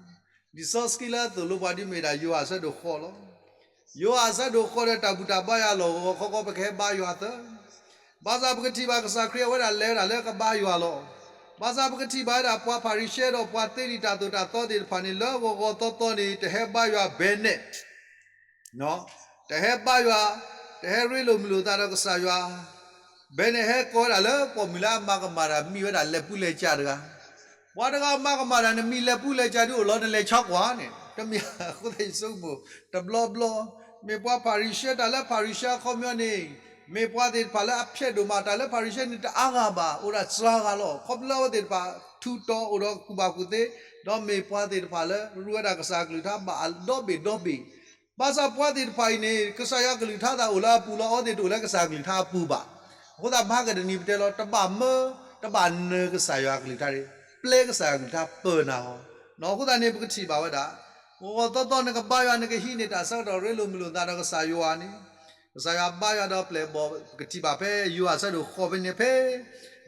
လံာ်စီဆှံလၢအသိၣ်လိပှၤဒ်မ့ၢ်ဒၣ် ယိၤဟၣ်အဆၢဒိၣ်ဃိးလီၤ. ယိၤဟၣ်အဆၢဒိၣ်ဃိးဒီး တၢ်ဘူၣ်တၢ်ဘါယွၤလီၢ်ဂီၤဂီၤခီခီ ပကဟဲဘါယွၤသၢ. ဘၣ်ဆၣ်ပကထံၣ်ဘၣ်ကစၢ်ခရံာ်အဝဲဒၣ်လဲၤဝဲဒၣ်လၢကဘါယွၤလီၤ. ဘၣ်ဆၣ်ပကထံၣ်ဘၣ်ဝဲဒၣ်ပှၤဖၤရံၤၡဲဒီးပှၤသ့လံာ်တၢ်သိၣ်တၢ်သီသ့ၣ်တဖၣ်န့ၣ် လၢဂီၤဂီၤသီသီန့ၣ် တဟဲဘါယွၤဘဲန့ၣ် တဟဲဘါယွၤ, တဟဲရ့လိာ်မုာ်လိာ်သးဒီးကစၢ်ယွၤ, ဘဲန့ၣ်ဟဲကိးဝဲဒၣ်လၢပိာ်မုၣ်လၢအမၤကမၣ်တၢ် မံၤဝဲဒၣ်လဲၤပူၤလဲၤကၠၤတဂၤ. ပှၤတဂၤမၤကမၣ်တၢ် နမံၤလဲၤပူၤလဲၤကၠၤဒုးအိၣ်လီၤ နလဲၤဆီကွၢ်န့ၣ် တမ့ၢ်အဃိသတး ယဆိကမိၣ် တဘျီဘျီ မ့ၢ်ပှၤဖၤရံၤၡဲ တၢ်လၢဖၤရံၤၡဲအခီပညီန့ၣ် မ့ၢ်ပှၤသ့ၣ်တဖၣ်လၢအဖျဲးဒိၣ်မး တၢ်လၢဖၤရံၤၡဲန့ၣ် တအါဂၤဘၣ် အိၣ်ဒၣ်စှၤဂၤလီၤ. ခီဖျိလၢအဝဲသ့ၣ်တဖၣ် ထူးတီၤအိၣ်ဒီးကူၣ်ဘၣ်ကူၣ်သ့, ဒီးမ့ၢ်ပှၤသ့ၣ်တဖၣ်လၢရူဝဲဒၣ်ကစၢ်ကလုၢ်ကထါဘၣ်ဒီဘ့ၣ်ဒီဘ့ၣ် ဘၣ်ဆၣ်ပှၤသ့ၣ်တဖၣ်အံၤန့ၣ် ကစၢ်ယွၤကလုၢ်ကထါသးအိၣ်လၢအပူၤလီၤ, အဝဲသ့ၣ်တအိၣ်လၢကစၢ်ကလုၢ်ကထါအပူၤဘၣ်. အဃိသတး မဟါကတနံၤပတဲလီၤ တဘၣ်မၢ တဘၣ်နၢၤကစၢ်ယွၤကလုၢ်ကထါန့ၣ် ပျဲကစၢ်ယွၤကလုၢ်ကထါပၢၢ်နၤဟီ, အဃိသတးန့ၣ်ပကထံၣ်ဘၣ်ဝဲဒၣ် ဂီၤဂီၤသီသီနကဘါယွၤ နကဟံးန့ၢ်တၢ်ဆၢကတီၢ်ရ့လိာ်မုာ်လိာ်သးဒီးကစၢ်ယွၤန့ၣ် ကစၢ်ယွၤဘါယွၤဒီးပျဲၢ်ဘီၣ် ပကထံၣ်ဘၣ်ဖဲယိၤဟၣ်အဆၢဒိၣ်ဃိးဖဲန့ၣ် ဖဲ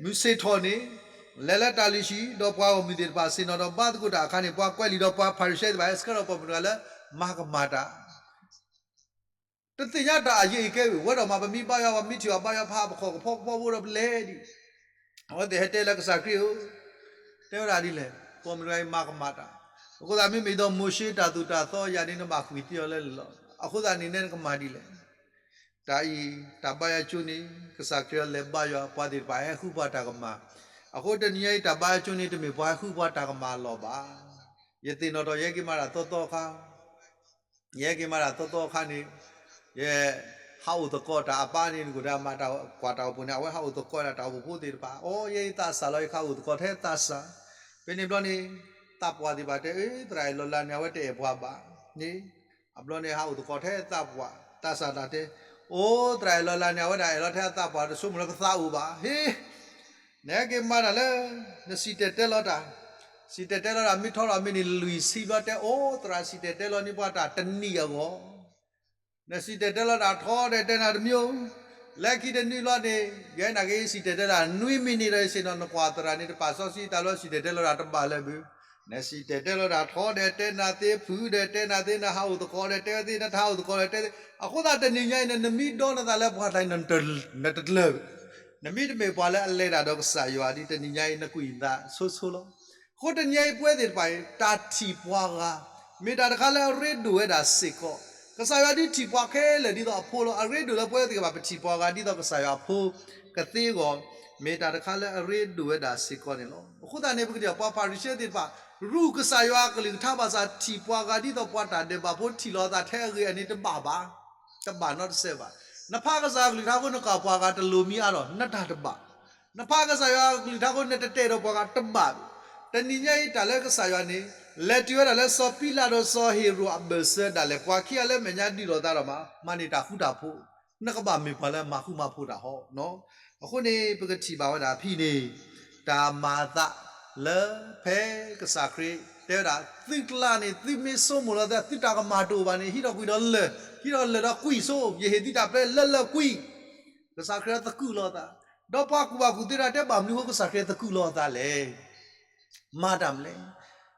မုၢ်ဆ့ၣ်ထီၣ်န့ၣ် လဲၤလၢတၢ်လုၢ်ဟံၣ် ဒီးပှၤဂီၢ်မုၢ်သ့ၣ်တဖၣ်ဆ့ၣ်နီၤဒီးဘါသကိးတၢ်အခါန့ၣ် ပှၤကွဲးလံာ်ဒီးပှၤဖၤရံၤၡဲသ့ၣ်တဖၣ် ဟဲဆှၢထီၣ်ပိာ်မုၣ်တဂၤလၢ မၤကမၣ်တၢ် တသ့ၣ်ညါတၢ်အယံာ်အကဲဝံၤ ဝဲဒၣ်မး ပမ့ၢ်ဘါယွၤ ပမ့ၢ်ထံၣ်ဘၣ်ဘါယွၤ ပဟးပခီၣ်ကဖီကဖီဖိဒီးပလဲၤဒံး အဝဲသ့ၣ်ဟဲတဲလၢကစၢ်ခရံာ်ဧၢ, တဲဝဲဒၣ်ဒ်လဲၣ်, ပိာ်မုၣ်တဂၤအံၤမၤကမၣ်တၢ်, အဃိသတးမ့မ့ၢ်ဒီးမိၤၡ့တၢ်သိၣ်တၢ်သီယၤန့ၣ် နဘၣ်ဃုာ်သံအီၤလၢလီၤ, အဃိသတးန့ၣ်နဲနကမၤဒ်လဲၣ်. တၢ်အံၤ တၢ်ဘါယွၤကၠိန့ၣ် ကစၢ်ခရံာ်အီၤလဲၤဘါယွၤ ပှၤသ့ၣ်တဖၣ်ဟဲဃုပှၤတၢ်ကမၣ်, အဃိတနံၤညါအံၤ တၢ်ဘါယွၤကၠိန့ၣ် တမ့ၢ်ပှၤဟဲဃုပှၤတၢ်ကမၣ်အလီၢ်ဘၣ်. ယသ့ၣ်နီၣ်ထီၣ် ယဟဲက့ၤမၤတၢ်သီသီအခါ ယဟဲက့ၤမၤတၢ်သီသီအခါန့ၣ် ယ ဟးအိၣ်သကိးတၢ်အပၢ်န့ၣ် နကိၣ်ဒီးအမၤတၢ်ကွၢ်တၢ်အိၣ်ဖှိၣ်န့ၣ် အဝဲဟးအိၣ်သကိးဒၣ်တၢ်အိၣ်ဖှိၣ်ဖိသ့ၣ်တဖၣ်, အိ ယဲအံၤသးစၢ်လီၤ ယကဟးအိၣ်သကိးထဲသးစၢ်, ဖဲန့ၣ်ဘျီန့ၣ် သးပှၢ်သ့ၣ်တဖၣ်တဲ အ့ သရၣ်အဲၣ်လီၤလးန့ၣ် အဝဲတအဲၣ်ပှၤဘၣ်န့ၣ်, အဘျီန့ၣ် ဟးအိၣ်သကိးထဲသးပှၢ် သးစၢ်တၢ်တဲ, အိ သရၣ်အဲၣ်လီၤလးန့ၣ် အဝဲဒၣ်အဲၣ်လီၤထဲအသးပှၢ် တဆိကမိၣ်လၢပသးအိၣ်ဘၣ်, ဟ့ နဟဲက့ၤမၤတၢ်လၢ နစံၣ်တဲၤတဲလီၤတၢ်, စံၣ်တဲၤတဲလီၤတၢ် မ့ၢ်ထီထီၣ်မ့ၢ်န့ၣ် လွံၢ်ဆံဘျီတဲ အိ သရၣ်စံၣ်တဲၤတဲလီၤန့ၢ်ပှၤတၢ်တနံၣ်အဂီၢ်, နစံၣ်တဲၤတဲလီၤတၢ်ထီဒီးတဲနၤတမံၤ, လၢခံတနွံဘျီန့ၣ် ယဲနာ်က့ ယစံၣ်တဲၤတဲလီၤတၢ် နွံမံးနံးဒီး ယဆ့ၣ်နီၤနကွၢ်သရၣ်န့ၣ် တပာ်စီဆှံတၢ်လီၤ စံၣ်တဲၤတဲလီၤတၢ်တဘၣ်လၢၤဘၣ်, နစံၣ်တဲၤတဲလီၤတၢ်ထီဒီးတဲနၤသ့ ဖုးဒီးတဲနၤသ့ နဟးအိၣ်သကိးဒီးတဲဝဲသ့ နတဟးအိၣ်သကိးဒီးတဲသ့, အဃိသတးတနံၤညါအံၤ နမ့ၢ်ဒီနသးလၢပှၤတၢ်အံၤ နတတလၢာ်ဘၣ်, နမ့ၢ်တမ့ၢ်ပှၤလၢအလဲၤတၢ်ဒီးကစၢ်ယွၤဒီး တနံၤညါအံၤ နကွၢ်နသးဆိဆိလီၤ. အဃိတနံၤညါအံၤ ပဝဲသ့ၣ်တဖၣ်အံၤ တၢ်ထံၣ်ပှၤဂၤ မ့ၢ်တၢ်တခါလၢအရ့ဒိၣ်ဝဲဒၣ်စ့ၢ်ကီး, ကစၢ်ယွၤဒုးထံၣ်ပှၤခဲလၢာ်ဒ်သိးအဖိလီၤ. အရ့ဒိၣ်လၢပဝဲသ့ၣ်တဖၣ် ပထံၣ်ပှၤဂၤဒ်သိးကစၢ်ယွၤအဖိကသ့အဂီၢ်, မ့ၢ်တၢ်တခါလၢအရ့ဒိၣ်ဝဲဒၣ်စ့ၢ်ကီးန့ၣ်လီၤ. အဃိသတးန့ၣ် ပကထံၣ်ပှၤဖၤရံၤၡဲသ့ၣ်တဖၣ် ရူၢ်ကစၢ်ယွၤအကလုၢ်ကထါဘၣ်ဆၣ် ထံၣ်ပှၤဂၤဒ်သိးပှၤတၢ်ဒဲးဘးဖိထံၣ်လိာ်အသးထဲအဂ့ၢ်အန့ၣ်တဘၣ်ဘၣ်, တဘၣ်နီတစဲးဘၣ်. နဖးကစၢ်ယွၤကလုၢ်ကထါအဃိ နကးပှၤဂၤတလိၤမံအါဒီး နတၢ်တဘၣ်. နဖးကစၢ်ယွၤကလုၢ်ကထါအဃိ နတတဲာ်ဒီးပှၤဂၤတဘၣ်. တနံၤညါအံၤတၢ်လၢကစၢ်ယွၤန့ၣ် လဲၤတုၤဝဲဒၣ်လၢစီၤပံလးဒီးစီၤဟ့ၤရိာ်အဘၢၣ်စၢၤဒၣ်လဲာ် ပှၤခံဂၤလၢမဲာ်ညါဒုးလိာ်သးဒီးမၤ မၤန့ၢ်တၢ်ဃူတၢ်ဖိး, နကဘၣ်မ့ၢ်ပှၤလၢမၤဃူမၤဖိးတၢ်ဟီနီၤ. အဃိန့ၣ် ပကထံၣ်ဘၣ်ဝဲဒၣ်ဖဲန့ၣ် တၢ်မၤအသးလၢဖဲကစၢ်ခရံာ်တဲဝဲဒၣ် သုကျါန့ၣ် သုမ့ၢ်ဆိကမိၣ်လီၤသး သုတၢ်ကမၣ်တအိၣ်ဘၣ်န့ၣ် ဟံးထီၣ်ကွံာ်ဒီးလၢၢ်, ဟံးထီၣ်လၢၢ်ဒီးကွံာ်ဆိ, ယဟ့ၣ်သုတၢ်ပျဲလၢလၢၢ်ကွံာ်. ကစၢ်ခရံာ်သကုၤလီၤသး, ဒီးပှၤကူၣ်ဘၣ်ကူၣ်သ့တၢ်တဲဘၣ်မနုၤအဃိ ကစၢ်ခရံာ်သကုၤလီၤသးလဲၣ်. မၤတၢ်မနုၤလဲၣ်.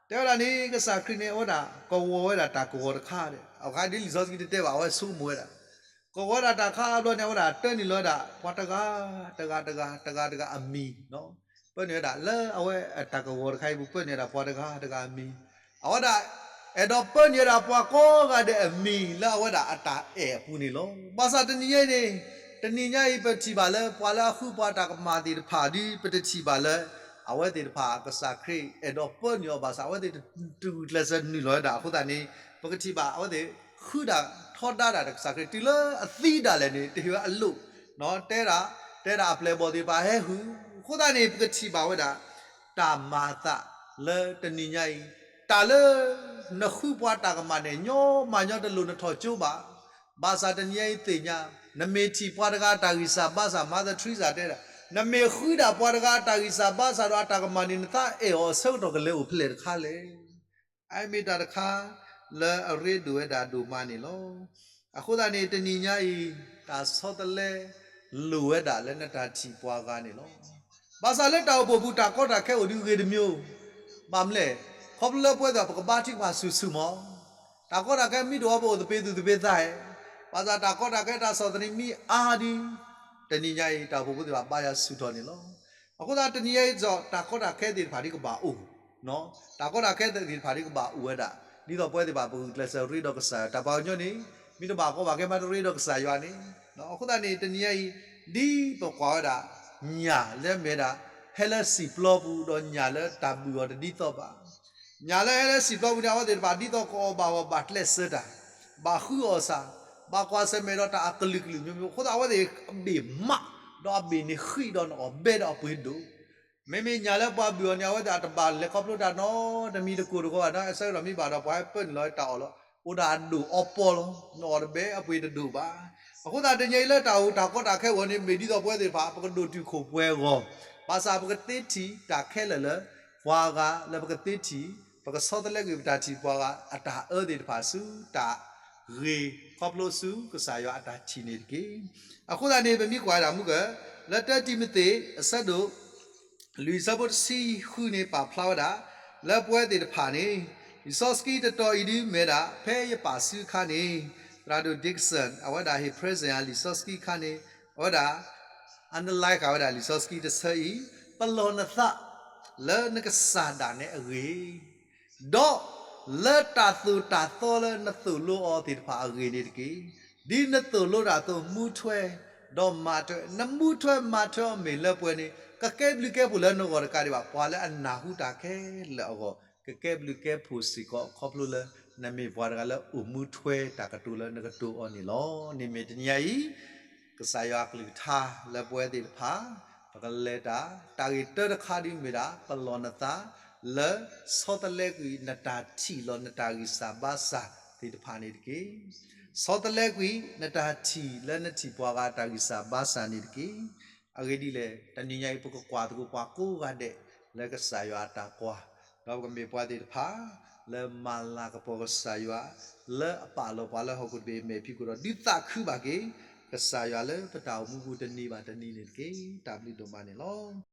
တဲဝဲဒၣ်န့ၣ် ကစၢ်ခရံာ်န့ၣ် အဝဲဒၣ်ကဝီၤဝဲဒၣ်တၢ်ကဝီၤတခါဒီး အဝဲဒၣ်လံာ်စီဆှံတတဲဘၣ် အဝဲဆိကမိၣ်ဝဲဒၣ် ကဝီၤဝဲဒၣ်တၢ်ခါဘျီန့ၣ် အဝဲဒၣ်တၢနုာ်လီၤဝဲဒၣ် ပှၤတဂၤတဂၤတဂၤတဂၤတဂၤအမံၤ, ပၢနုာ်ဝဲဒၣ်လၢအဝဲအတၢ်ကဝီၤတခါအံၤပူၤ ပၢနုာ်ဝဲဒၣ်ပှၤတဂၤတဂၤအမံၤ, အဝဲဒၣ် အဲၣ်ဒိးပၢနုာ်ဝဲဒၣ်ပှၤကိးဂၤဒဲးအမံၤလၢအဝဲဒၣ်အတၢ်အဲၣ်အပူၤန့ၣ်လီၤ. ဘၣ်ဆၣ်တနံၤညါအံၤန့ၣ်, တနံၤညါအံၤပထံၣ်ဘၣ်လၢ ပှၤလၢအဃုပှၤတၢ်ကမၣ်သ့ၣ်တဖၣ်ဒီး ပတထံၣ်ဘၣ်လၢ အဝဲသ့ၣ်တဖၣ် ကစၢ်ခရံာ်အဲၣ်ဒိးပၢနုာ်အီၤဘၣ်ဆၣ် အဝဲသ့ၣ်တဂုာ်ကျဲးစၢးနုာ်လီၤဝဲဒၣ်အဃိသတးန့ၣ် ပကထံၣ်ဘၣ်အဝဲသ့ၣ် ဃုဒၣ်ထီဒါတၢ်ဒီးကစၢ်ခရံာ် တုၤလၢအသံဒၣ်လဲာ်န့ၣ် တဟ့ၣ်ဝဲအလိၣ်, တဲဒၣ်, တဲဒၣ်အပျဲၢ်အဘီၣ်သ့ၣ်တဖၣ်ဟဲဟုၣ်, အဃိသတးန့ၣ် ပကထံၣ်ဘၣ်ဝဲဒၣ် တၢ်မၤအသးလၢတနံၤညါအံၤ, တၢ်လၢ နဃုပှၤတၢ်ကမၣ်န့ၣ် ညီမးညီတလိၣ်နထီၣ်ကၠိဘၣ်, ဘၣ်ဆၣ်တနံၤညါအံၤသ့ၣ်ညါ, နမ့ၢ်ထံၣ်ပှၤတဂၤတၢ်ဂံၢ်စၢ်ဘါစၢ် Mother Teresa တဲဒၣ်, နမ့ၢ်ဃုဒၣ်ပှၤတဂၤတၢ်ဂံၢ်စၢ်ဘါစၢ်ဒီးအတၢ်ကမၣ်န့ၣ် နသးအဲၣ်အီၤအဆၢကတီၢ်ကလဲၤအိၣ်ဖဲလဲၣ်တခါလဲၣ်. အမ့ၢ်တၢ်တခါလၢအရ့ဒိၣ်ဝဲဒၣ်ဒိၣ်မးန့ၣ်လီၤ. အဃိသတးန့ၣ် တနံၤညါအံၤ တၢ်ဆီတလဲလိၣ်ဝဲဒၣ်လၢနတၢ်ထံၣ်ပှၤဂၤန့ၣ်လီၤ. ဘၣ်ဆၣ်လၢတၢ်အိၣ်ဖှိၣ်ပူၤ တၢ်ကီတၢ်ခဲအိၣ်ဒုးဂ့ၤတမံၤ, ဘၣ်မနုၤလဲၣ်, ခီဖျိလၢပဝဲသ့ၣ်ပကဘါထုကဖၣ်ဆူၣ်ဆူၣ်မး, တၢ်ကီတၢ်ခဲမ့ၢ်တအိၣ် ပအိၣ်သပ့ၤသူၣ်သပ့ၤသး, ဘၣ်ဆၣ်တၢ်ကီတၢ်ခဲတၢ်ဆီၣ်သနံးမ့ၢ်အါဒ်, တနံၤညါအံၤ တၢ်အိၣ်ဖှိၣ်ဖိသ့ၣ်တဖၣ်ဘါယွၤဆူၣ်ထီၣ်န့ၣ်လီၤ. အဃိသတးတနံၤညါအံၤ တၢ်ကီတၢ်ခဲသ့ၣ်တဖၣ်ဒ်ကဘၣ်အိၣ်, တၢ်ကီတၢ်ခဲသ့ၣ်တဖၣ်ဒ်ကဘၣ်အိၣ်ဝဲဒၣ်, ဒ်သိးပဝဲသ့ၣ်တဖၣ်ပဂုာ်ကျဲးစၢးရ့ဒီးကစၢ်ယွၤ တၢ်ပှၤကညီန့ၣ်, မ့ၢ်တဘၣ်ကီဘၣ်ခဲမးတရ့ဒီးကစၢ်ယွၤန့ၣ်, အဃိသတးန့ၣ် တနံၤညါအံၤ ဒ်ပကွၢ်ဝဲဒၣ် ညၣ်လၢမ့ၢ်ဝဲဒၣ် ဟဲလၢစံာ်ပျီပူၤဒီးညၣ်လၢတၢ်ဘုၣ်အီၤတဒ်သိးဘၣ် ညၣ်လၢဟဲလၢစံာ်ပျီပူၤန့ၣ် အဝဲသ့ၣ်တဖၣ်ဒ်သိးကအီၣ်ဘၣ်အီၤဘၣ်ကျဲးစၢးတၢ်, ဘၣ်ဃုအီၣ်စၢ်, ဘၣ်ကွၢ်ဆၢၣ်မဲာ်ဒီးတၢ်အကလုာ်ကလုာ်မျိုးမျိုး အဃိသတးအဝဲသ့ၣ်အဘ့ၣ်မး, ဒီးအဘ့ၣ်န့ၣ်ဃံးဒီးနအီၣ်ဘဲဒီးအပှ့ၤဒိၣ်, မ့မ့ၢ်ညၣ်လၢပှၤဘုၣ်အီၤန့ၣ် အဝဲသ့ၣ်အတဘၣ်လဲၤခီဖျိတၢ်နီတမံၤတကိၢ်တဂီၤဘၣ် ဒီးအဆၢကတီၢ်မ့ၢ်ဘၣ်ဒီးပှၤဟဲပၢနုာ်လီၤတၢ်အီၣ်လီၤ, အိၣ်ဒၣ်အဒိၣ်အီပီလီၤ, နအီၣ်တဘဲအပှ့ၤတဒိၣ်ဘၣ်. အဃိသတးတနံၤညါအံၤလၢတၢ်အိၣ်တၢ်ကီတၢ်ခဲအဂီၢ်န့ၣ် မ့ၢ်ဒ်သိးပဝဲသ့ၣ်တဖၣ် ပကဒိၣ်တုာ်ခိၣ်ပှဲၤအဂီၢ်, ဘၣ်ဆၣ်ပကသ့ထံၣ်တၢ်ခဲလၢာ်လၢ ပှၤဂၤလၢပကသ့ထံၣ်, ပကဆီတလဲကွံာ်ပတၢ်ထံၣ်ပှၤဂၤအတၢ်အၢသ့ၣ်တဖၣ်ဆူတၢ်ဂ့ၤ ခီဖျိဆူကစၢ်ယွၤအတၢ်ထံၣ်န့ၣ်တက့ၢ်. အဃိသတးန့ၣ် ပမ့ၢ်ကွၢ်ဝဲဒၣ်မုၢ်ကၢၢ် လၢတၢတံၤမသ့း အဆၢဒိၣ် လွံၢ်ဆၢဖိတဆံဃုန့ၣ် ပာ်ဖျါဝဲဒၣ် လၢပဝဲသ့ၣ်တဖၣ်န့ၣ် လံာ်စီဆှံတတီၤအံၤဒ်မ့ၢ်ဝဲဒၣ် ဖဲယပာ်စုအခါန့ၣ် သရၣ်ဒိၣ် Dixon အဝဲဒၣ်ဟ့ၣ် present အလံာ်စီဆှံအခါန့ၣ် အဝဲဒၣ် underline ဃာ်ဝဲဒၣ်လံာ်စီဆှံတဆၢအံၤ, ပလီၢ်နသး လၢနကစၢ်ဒၣ်နဲအဂ့ၢ် ဒီးလၢတၢ်သိၣ်တၢ်သီလၢနသိၣ်လိအီၤသ့ၣ်တဖၣ်အဂ့ၢ်န့ၣ်တက့ၢ်. ဒ်နသိၣ်လိတၢ်အသိး မူထွဲဒီးမၤထွဲ, နမူထွဲမၤထွဲအီၤမ့ၢ်လၢပှဲၤန့ၣ် ကကဲဘျုးကဲဖှိၣ်လၢနဂီၢ်တကးဒံးဘၣ် ပှၤလၢအနၢ်ဟူတၢ်ခဲလၢာ်အဂီၢ် ကကဲဘျုးကဲဖှိၣ်စ့ၢ်ကီး ခီဖျိလၢ နမ့ၢ်ပှၤတဂၤလၢအိၣ်မူထွဲတၢ်ကတိၤလၢနကတိၤအီၤန့ၣ်လီၤ. န့ၣ်မ့ၢ်တနံၤညါအံၤ ကစၢ်ယွၤအကလုၢ်ကထါလၢပဝဲသ့ၣ်တဖၣ် ပကလဲၤတၢ် တၢ်ဂ့ၢ်တၢတခါဒ်မ့ၢ်ဒၣ် ပလီၢ်နသး လၢဆီတလဲကွံာ်နတၢ်ထံၣ်လီၤနတၢ်ဂံၢ်စၢ်ဘါစၢ်သ့ၣ်တဖၣ်န့ၣ်တက့ၢ်. ဆီတလဲကွံာ်နတၢ်ထံၣ်လၢနထံၣ်ပှၤဂၤတၢ်ဂံၢ်စၢ်ဘါစၢ်န့ၣ်တက့ၢ်. အဂ့ၢ်ဒ်လဲၣ် တနံၤညါအံၤ ပကကွၢ်သကိးပှၤကိးဂၤဒဲး လၢကစၢ်ယွၤအတၢ်ကွၢ်, ဒီးပကမ့ၢ်ပှၤသ့ၣ်တဖၣ် လၢမၤလၤကပီၤကစၢ်ယွၤ လၢအပာ်လီၤပှၤလၢဟီၣ်ခိၣ်တဘ့ၣ်အမဲာ်ဖံးခိၣ်ဒီး ဒုးသးခုဘၣ်က့ၤ ကစၢ်ယွၤလၢပတၢ်အိၣ်မူပူၤတနံၤဘၣ်တနံၤန့ၣ်တက့ၢ်. တၢ်ဘျုးဒိၣ်မးန့ၣ်လီၤ.